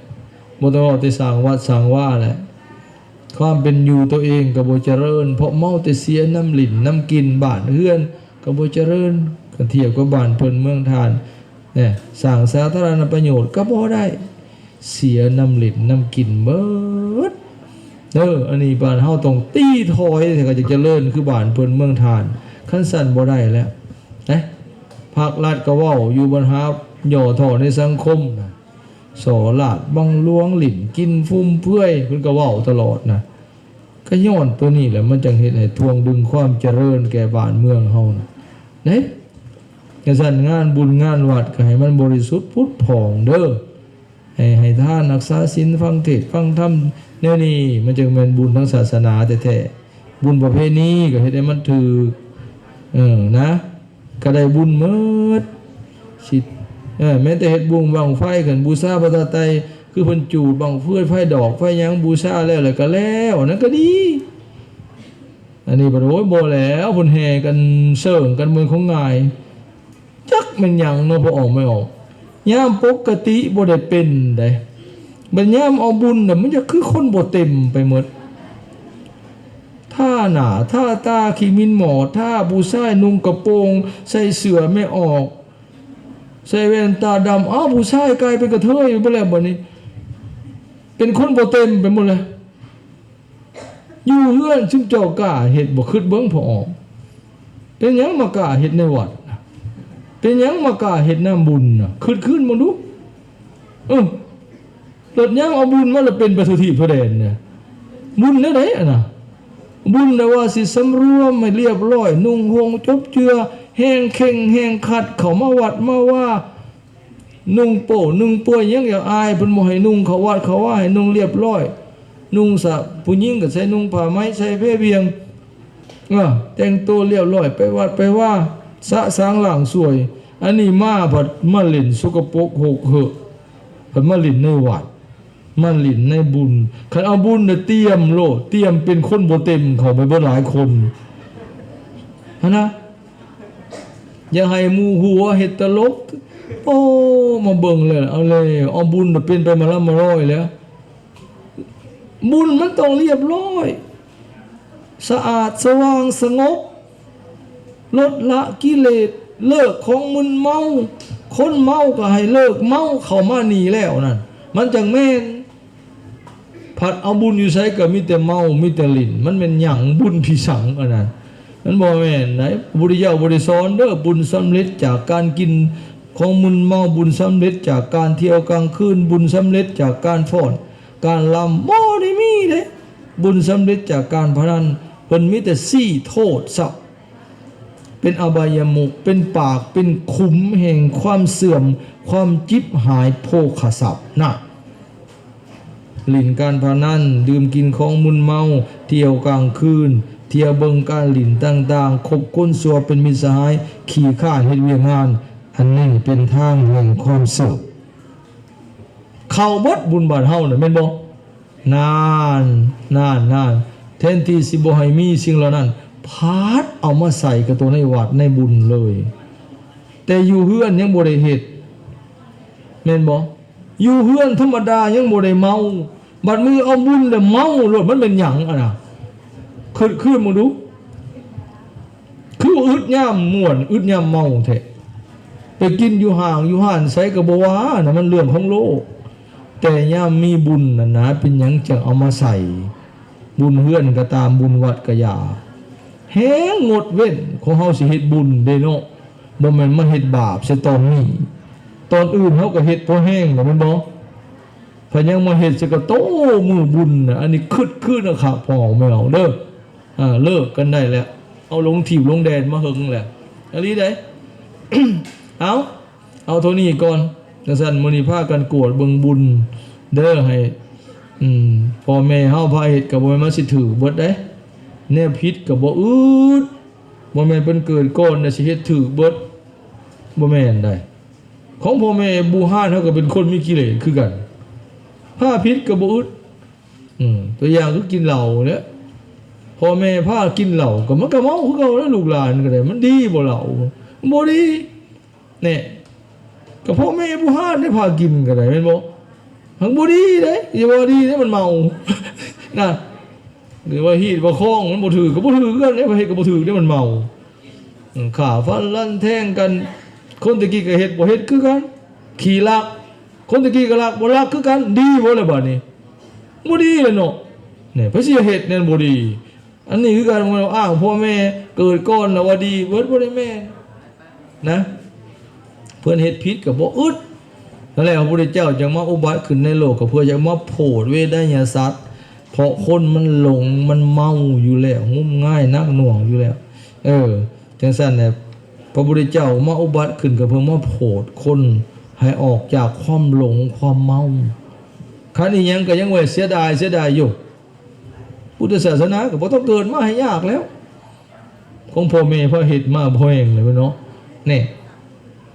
ບໍ່ຕ້ອງເວົ້າແຕ່ສ້າງວັດສ້າງວາແຫຼະ. ຄວາມເປັນຢູ່ໂຕເອງກໍບໍ່ຈະເລີນ ເພາະເມົາແຕ່ເສຍນ້ຳຫຼິ້ນນ້ຳກິນ. ບ້ານເຮືອນກໍບໍ່ຈະເລີນ ຄັນທຽບກັບບ້ານເພິ່ນເມືອງທ່ານ. ແນ່ ສ້າງສາທາລະນະປະໂຫຍດກໍບໍ່ໄດ້ ເສຍນ້ຳຫຼິ້ນນ້ຳກິນເບິດ. ເອີ ອັນນີ້ບ້ານເຮົາຕ້ອງຕີຖອຍ ແທ້ກໍຈະຈະເລີນຄືບ້ານເພິ່ນເມືອງທ່ານ. ຄັນຊັ້ນບໍ່ໄດ້ແລ້ວ ເອີ ພັກລັດກໍເວົ້າຢູ່ບັນຫາຫຍໍ້ທໍ້ໃນສັງຄົມນະ. ສໍ້ລາດບັງຫຼວງ ຫຼິ້ນກິນຟຸມເຟືອຍ ເພິ່ນກໍເວົ້າຕະຫຼອດນະ. ກໍຍ້ອນໂຕນີ້ແຫຼະ ມັນຈັ່ງເຮັດໃຫ້ຖ່ວງດຶງຄວາມຈະເລີນແກ່ບ້ານເມືອງເຮົານະເດ້. ຈັ່ງຊັ້ນງານບຸນງານວັດກໍໃຫ້ມັນບໍລິສຸດຜຸດຜ່ອງເດີ້ ໃຫ້ ໃຫ້ທານ ຮັກສາສິນ ຟັງເທດຟັງທຳ ແນວນີ້ມັນຈຶ່ງແມ່ນບຸນທາງສາສະໜາແທ້ໆ. ບຸນປະເພນີກໍເຮັດໃຫ້ມັນຖືກ ເອີ ນະ ກໍໄດ້ບຸນໝົດ ຊິ ເອີ ແມ້ແຕ່ເຮັດບຸນບັ້ງໄຟ ຄັນບູຊາພະຕາໄຕ ຄືເພິ່ນຈູດບັ້ງຟືນ ໄຟດອກ ໄຟຫຍັງ ບູຊາແລ້ວ ແລ້ວກໍແລ້ວ ອັນນັ້ນກໍດີ. ອັນນີ້ບັດ ໂອ້ຍ ບໍ່ແລ້ວ ເພິ່ນແຫ່ກັນເສີງກັນ ເບິ່ງຂອງງ່າຍ ຈັກແມ່ນຫຍັງເນາະ ພໍ່ອອກແມ່ອອກ. ຍາມປົກກະຕິບໍ່ໄດ້ເປັນໃດ ບັດຍາມເອົາບຸນນະ ມັນຈະຄືຄົນບໍ່ເຕັມໄປໝົດ. ທາໜ້າທາຕາ ຂີ້ໝິ່ນໝໍ້ທາ ຜູ້ຊາຍນຸ່ງກະໂປງ ໃສ່ເສື້ອແມ່ອອກ ໃສ່ແວ່ນຕາດຳ ອ້າວ ຜູ້ຊາຍກາຍເປັນກະເທີຍໄປແລ້ວ ບັດນີ້ເປັນຄົນບໍ່ເຕັມໄປໝົດແລ້ວ. ຢູ່ເຮືອນຊຸມເຈົ້າກ້າເຮັດບໍ່? ຄິດເບິ່ງ ພໍ່ອອກ ເປັນຫຍັງມາກ້າເຮັດໃນວັດນະ? ເປັນຫຍັງມາກ້າເຮັດນຳບຸນນະ? ຄິດຄືນເບິ່ງດູ. ເອີ ລົດຍາມເອົາບຸນມາແລ້ວເປັນໄປທົ່ວທີບທົ່ວແດນນະ. ບຸນແນວໃດອັນນະ? ບຸນນະວ່າຊິສຳລວມໃຫ້ລຽບລ້ອຍ ນຸ່ງຫົ່ງຈົບເຈື່ອ ແຮງເຄັ່ງແຮງຄັດ ເຂົ້າມາວັດມາວາ ນຸ່ງໂປ້ນຸ່ງປ່ວຍ ຍັງຢາກອາຍ ເພິ່ນບໍ່ໃຫ້ນຸ່ງເຂົ້າວັດເຂົ້າວາ ໃຫ້ນຸ່ງລຽບລ້ອຍ ນຸ່ງສະ ຜູ້ຍິງກໍໃສ່ນຸ່ງຜ້າໄໝ ໃສ່ເພວຽງ ເອີ ແຕ່ງໂຕລຽບລ້ອຍ ໄປວັດໄປວາ ສະສາງລ້າງສວຍ. ອັນນີ້ມາພັດມາຫຼິ້ນສົກກະປົກຫົກເຫີກ ພັດມາຫຼິ້ນໃນວັດ ມາຫຼິ້ນໃນບຸນ. ຄັນເອົາບຸນນະ ຕຽມໂລດ ຕຽມເປັນຄົນບໍ່ເຕັມເຂົ້າໄປເບິດຫຼາຍຄົນຫັ້ນນະ. ຢ່າໃຫ້ໝູ່ຫົວເຮັດຕະຫຼົກ ໂອ້ ມາເບິ່ງແລ້ວ ເອົາແລ້ວ ເອົາບຸນນະ ເປັນໄປມາລຳມາລອຍແລ້ວ. ບຸນມັນຕ້ອງລຽບລ້ອຍ ສະອາດ ສະຫວ່າງ ສະຫງົບ ລົດລະກິເລດ ເລີກຂອງມຶນເມົາ. ຄົນເມົາກໍໃຫ້ເລີກເມົາ ເຂົ້າມານີ້ແລ້ວນັ້ນ ມັນຈັ່ງແມ່ນ. ພັດເອົາບຸນຢູ່ໃສກໍມີແຕ່ເມົາ ມີແຕ່ຫຼິ້ນ ມັນແມ່ນຫຍັງ? ບຸນພິສັງອັນນັ້ນ ມັນບໍ່ແມ່ນໃດ. ພະພຸດທະເຈົ້າບໍ່ໄດ້ສອນເດີ້ ບຸນສຳເລັດຈາກການກິນຂອງມຶນເມົາ ບຸນສຳເລັດຈາກການທ່ຽວກາງຄືນ ບຸນສຳເລັດຈາກການຟ້ອນ ການລຳ ບໍ່ໄດ້ມີເດ້. ບຸນສຳເລັດຈາກການພະນັນ ເພິ່ນມີແຕ່ຊີ້ໂທດຊະ ເປັນອະບາຍະມຸກ ເປັນປາກ ເປັນຂຸມແຫ່ງຄວາມເສື່ອມ ຄວາມຈິບຫາຍ ໂພຄະຊັບນະ. ຫຼິ້ນການພະນັນ ດື່ມກິນຂອງມຶນເມົາ ທ່ຽວກາງຄືນ ທ່ຽວເບິ່ງການຫຼິ້ນຕ່າງໆ ຄົບຄົນຊົ່ວເປັນມິດສະຫາຍ ຂີ້ຄ້ານເຮັດວຽກງານ ອັນນີ້ເປັນທາງແຫ່ງຄວາມເສື່ອມ. ເຂົ້າເບິດບຸນບ້ານເຮົານະ ແມ່ນບໍ່? ນານ ນານ ນານ ແທນທີ່ຊິບໍ່ໃຫ້ມີສິ່ງເຫຼົ່ານັ້ນ ພັດເອົາມາໃສ່ກັບໂຕໃນວັດໃນບຸນເລີຍ. ແຕ່ຢູ່ເຮືອນຍັງບໍ່ໄດ້ເຮັດ ແມ່ນບໍ່? ຢູ່ເຮືອນທຳມະດາຍັງບໍ່ໄດ້ເມົາ ບັດມື້ເອົາບຸນແລ້ວເມົາໂລດ ມັນແມ່ນຫຍັງຫັ້ນນະ? ຄິດຄືນເບິ່ງດູ ຄືວ່າອຶດຍາມມ່ວນ ອຶດຍາມເມົາແທ້. ໄປກິນຢູ່ຫ້າງຢູ່ຮ້ານໃສກໍບໍ່ວ່ານະ ມັນເລື່ອງຂອງໂລກ ແຕ່ຍາມມີບຸນຫັ້ນນະ ເປັນຫຍັງຈັ່ງເອົາມາໃສ່? ບຸນເຮືອນກໍຕາມ ບຸນວັດກໍຢ່າ ແຮງງົດເວັ້ນ. ຂອງເຮົາຊິເຮັດບຸນເດ້ເນາະ ບໍ່ແມ່ນມາເຮັດບາບໃສ່ຕອນນີ້. ແ ຕອນອື່ນເຮົາກໍເຮັດພໍແຮງແລ້ວແມ່ນບໍ່? ພະຍັງມາເຮັດໃສ່ກະໂຕມື້ບຸນນະ ອັນນີ້ຄຶດຄືນະຄັບພໍ່ແມ່ເຮົາເດີ. ເລີກກັນໄດ້ແລ້ວ ເອົາລົງທີບລົງແດນມາເຫິງແລ້ວ ອີ່ຫຼີໃດ໋. ເອົາ ເອົາເທົ່ານີ້ກ່ອນ. ຈັ່ງຊັ້ນ ມື້ນີ້ພາກັນກວດເບິ່ງບຸນເດີ ໃຫ້ ອືມ ພໍ່ແມ່ເຮົາພາເຮັດກໍບໍ່ແມ່ນວ່າຊິຖືກເບິດເດ້. ແນວຜິດກໍບໍ່ອຶດ ບໍ່ແມ່ນເພິ່ນເກີດກ່ອນແລ້ວຊິເຮັດຖືກເບິດ ບໍ່ແມ່ນໃດ໋. ຂອງພໍ່ແມ່ບູຮານເຮົາກໍເປັນຄົນມີກິເລດຄືກັນ ພາຜິດກໍບໍ່ອຶດ. ອືມ ຕົວຢ່າງຄືກິນເຫຼົ້າແຫຼະ ພໍ່ແມ່ພາກິນເຫຼົ້າ ກໍມັນກໍເມົາຄືເກົ່າແຫຼະ ລູກຫຼານກໍໄດ້. ມັນດີບໍ່ເຫຼົ້າ? ບໍ່ດີ. ແນ່ ກໍພໍ່ແມ່ຜູ້ຮ້ານໄດ້ພາກິນກໍໄດ້ແມ່ນບໍ່? ມັນບໍ່ດີເດ້ ຢ່າວ່າດີເດ້ ມັນເມົານະ. ຫຼືວ່າຮີດວ່າຄອງມັນບໍ່ຖືກ ກໍບໍ່ຖືກຄືກັນເດ້ ໃຜເຮັດກໍບໍ່ຖືກເດ້ ມັນເມົາ. ອືມ ຂ້າຟັນລັນແທງກັນ ຄົນແຕ່ກີ້ກໍເຮັດ ບໍ່ເຮັດຄືກັນ. ຂີ້ລັກ ຄົນແຕ່ກີ້ກໍລັກ ບໍ່ລັກຄືກັນ. ດີບໍ່ລະບາດນີ້? ບໍ່ດີແຫຼະເນາະ. ແນ່ ໃຜຊິເຮັດແນວບໍ່ດີ? ອັນນີ້ຄືກັນ ບໍ່ແມ່ນວ່າອ້າງພໍ່ແມ່ ເກີດກ່ອນແລ້ວວ່າດີເບິດ ບໍ່ໄດ້ແມ່ນນະ. ເພິ່ນເຮັດຜິດກໍບໍ່ອຶດ. ນັ້ນແຫຼະ ພະພຸດທະເຈົ້າຈຶ່ງມາອຸບັດຂຶ້ນໃນໂລກ ກໍເພື່ອຈະມາໂຜດເວໄນຍະສັດ ເພາະຄົນມັນຫຼົງ ມັນເມົາຢູ່ແລ້ວ ງມງາຍໜັກໜ່ວງຢູ່ແລ້ວ. ເອີ ຈັ່ງຊັ້ນແຫຼະ ພະພຸດທະເຈົ້າມາອຸບັດຂຶ້ນ ກໍເພື່ອມາໂຜດຄົນໃຫ້ອອກຈາກຄວາມຫຼົງ ຄວາມເມົາ. ຄັນອີ່ຫຍັງກໍຍັງວ່າເສຍດາຍ ເສຍດາຍຢູ່. ພຸດທະສາສະໜາກໍບໍ່ຕ້ອງເກີດມາໃຫ້ຍາກແລ້ວ ຂອງພໍ່ແມ່ພາເຮັດມາພໍແຮງແລ້ວເນາະ. ແນ່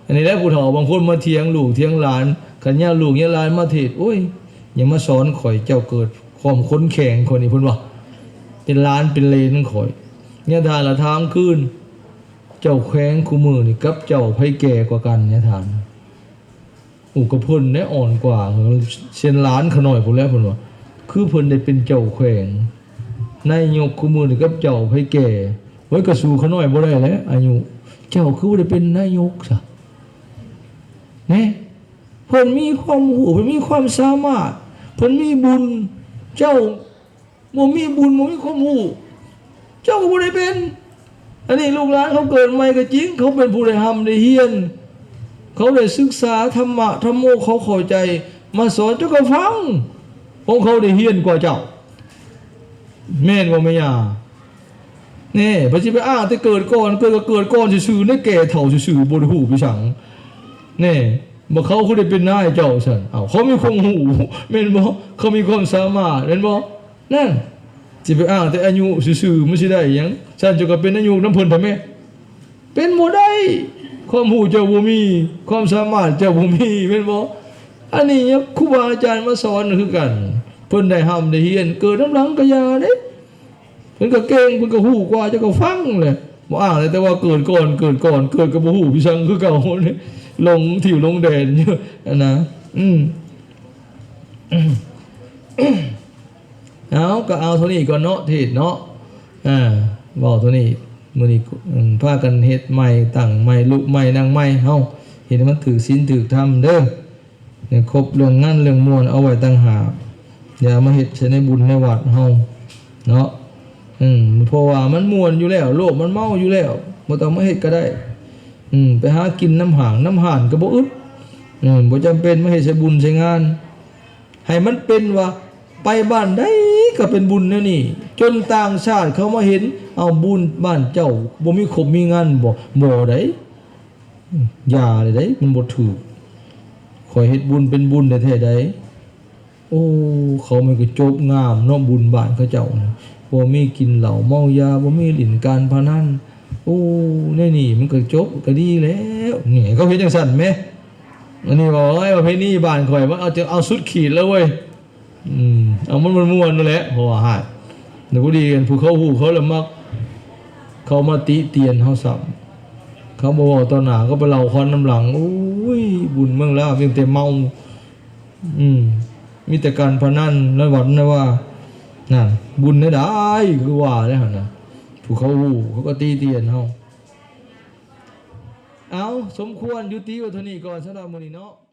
ອັນນີ້ແຫຼະ ຜູ້ເຖົ້າບາງຄົນມາຖຽງລູກຖຽງຫຼານ ຄັນຍາມລູກຍາມຫຼານມາເທດ ໂອ້ຍ ຢ່າມາສອນຂ້ອຍ ເຈົ້າເກີດຄວາມຂົນແຂງຂ້ອຍນີ້ ເພິ່ນວ່າ ເປັນຫຼານເປັນເຫຼນຂ້ອຍ. ຍາທ່ານລະຖາມຄືນ ເຈົ້າແຂວງຄູ່ມື້ນີ້ກັບເຈົ້າໃຜແກ່ກວ່າກັນ? ຍາທ່ານ ໂອ້ ກໍເພິ່ນແຫຼະອ່ອນກວ່າ ເຊັ່ນຫຼານຂ້ານ້ອຍພຸ້ນແຫຼະ ເພິ່ນວ່າ ຄືເພິ່ນໄດ້ເປັນເຈົ້າແຂວງ ນາຍົກຄູ່ມື້ນີ້ກັບເຈົ້າໃຜແກ່? ໂອ້ຍ ກໍສູ້ຂ້ານ້ອຍບໍ່ໄດ້ແຫຼະອາຍຸ. ເຈົ້າຄືບໍ່ໄດ້ເປັນນາຍົກຊະ? ແນ່ ເພິ່ນມີຄວາມຮູ້ ເພິ່ນມີຄວາມສາມາດ ເພິ່ນມີບຸນ ເຈົ້າ ບໍ່ມີບຸນ ບໍ່ມີຄວາມຮູ້ ເຈົ້າກໍບໍ່ໄດ້ເປັນ. ອັນນີ້ລູກຫຼານເຂົາເກີດໃໝ່ກໍຈິງ ເຂົາເປັນຜູ້ໄດ້ຮ່ຳໄດ້ຮຽນ ເຂົາໄດ້ສຶກສາທຳມະທຳໂມ ເຂົາເຂົ້າໃຈ ມາສອນເຈົ້າກໍຟັງ ຂອງເຂົາໄດ້ຮຽນກວ່າເຈົ້າ ແມ່ນບໍ່ແມ່ຍ່າ? ແນ່ ໄປຊິໄປອ້າງແຕ່ເກີດກ່ອນ ເກີດກໍເກີດກ່ອນຊື່ໆ ໃນແກ່ເຖົ້າຊື່ໆ ບໍ່ໄດ້ຮູ້ໄປສັງ ແນ່. ບໍ່ ເຂົາຄືໄດ້ເປັນນາຍເຈົ້າຊັ້ນ? ເອົ້າ ເຂົາມີຄວາມຮູ້ແມ່ນບໍ່? ເຂົາມີຄວາມສາມາດແມ່ນບໍ່? ນັ້ນ ຊິໄປອ້າງແຕ່ອາຍຸຊື່ໆ ມັນຊິໄດ້ຫຍັງ? ຊັ້ນເຈົ້າກໍເປັນນາຍົກນຳເພິ່ນເຖາະແມ້. ເປັນບໍ່ໄດ້ ຄວາມຮູ້ເຈົ້າບໍ່ມີ ຄວາມສາມາດເຈົ້າບໍ່ມີແມ່ນບໍ່? ອັນນີ້ຍາຄູບາອາຈານມາສອນຄືກັນ ເພິ່ນໄດ້ຮ່ຳໄດ້ຮຽນ ເກີດນຳຫຼັງກໍຢ່າເດ້. ເພິ່ນກໍເກັ່ງ ເພິ່ນກໍຮູ້ກວ່າ ເຈົ້າກໍຟັງແຫຼະ. ບໍ່ອ້າງແຕ່ວ່າເກີດກ່ອນ ເກີດກ່ອນ ເກີດກໍບໍ່ຮູ້ພິສັງຄືເກົ່າ ຫຼົງທິວຫຼົງແດນຢູ່ຫັ້ນນະ. ອືມ ເອົາ ກໍເອົາເທົ່ານີ້ກ່ອນເນາະ ເທດເນາະ. ອ່າ ເວົ້າເທົ່ານີ້ ມື້ນີ້ ອືມ ພາກັນເຮັດໃໝ່ ຕັ້ງໃໝ່ ລຸກໃໝ່ ນັ່ງໃໝ່ ເຮົາເຮັດໃຫ້ມັນຖືກສິນຖືກທຳເດີ. ໃຫ້ຄົບເລື່ອງງານເລື່ອງມ່ວນເອົາໄວ້ຕ່າງຫາກ ຢ່າມາເຮັດໃສ່ໃນບຸນໃນວັດເຮົາເນາະ. ອືມ ເພາະວ່າມັນມ່ວນຢູ່ແລ້ວ ໂລກມັນເມົາຢູ່ແລ້ວ ບໍ່ຕ້ອງມາເຮັດກໍໄດ້. ອືມ ໄປຫາກິນນຳຫ້າງນຳຮ້ານກໍບໍ່ອຶດ. ອືມ ບໍ່ຈຳເປັນມາເຮັດໃສ່ບຸນໃສ່ງານ ໃຫ້ມັນເປັນວ່າ ໄປບ້ານໃດກໍເປັນບຸນແນວນີ້ ຈົນຕ່າງຊາດເຂົາມາເຫັນ ເອົ້າ ບຸນບ້ານເຈົ້າບໍ່ມີຄົບມີງານບໍ່? ບໍ່ໄດ໋. ຢ່າເລີຍເດ້ ມັນບໍ່ຖືກ. ຂ້ອຍເຮັດບຸນເປັນບຸນແທ້ໆໃດ໋. ໂອ້ ເຂົາມັນກໍຈົບງາມເນາະ ບຸນບ້ານເຂົາເຈົ້ານະ ບໍ່ມີກິນເຫຼົ້າເມົາຢາ ບໍ່ມີຫຼິ້ນການພະນັນ. ໂອ້ ແນວນີ້ມັນກໍຈົບກໍດີແລ້ວ. ນີ້ ເຂົາເຮັດຈັ່ງຊັ້ນແມ. ອັນນີ້ວ່າ ໂອ້ຍ ປະເພນີບ້ານຂ້ອຍ ມັນເອົາ ເອົາສຸດຂີດແລ້ວເວີຍ. ອືມ ເອົາມັນມ່ວນໆນັ້ນແຫຼະ ເພາະວ່າຫາກ ແລ້ວພໍດີອັນຜູ້ເຂົາຮູ້ເຂົາລະມັກເຂົ້າມາຕິຕຽນເຮົາຊ້ຳ ເຂົາບໍ່ເວົ້າຕໍ່ໜ້າ ເຂົາໄປເລົ່າຄວັນນຳຫຼັງ. ໂອ້ຍ ບຸນເມືອງລາວມີແຕ່ເມົາ ອືມ ມີແຕ່ການພະນັນໃນວັດໃນວາ. ນັ້ນ ບຸນແນວໃດ ຄືວ່າແລ້ວຫັ້ນນະ ຜູ້ເຂົາຮູ້ເຂົາກໍຕິຕຽນເຮົາ. ເອົາ ສົມຄວນຍຸຕິໄວ້ເທົ່ານີ້ກ່ອນສຳລັບມື້ນີ້ເນາະ.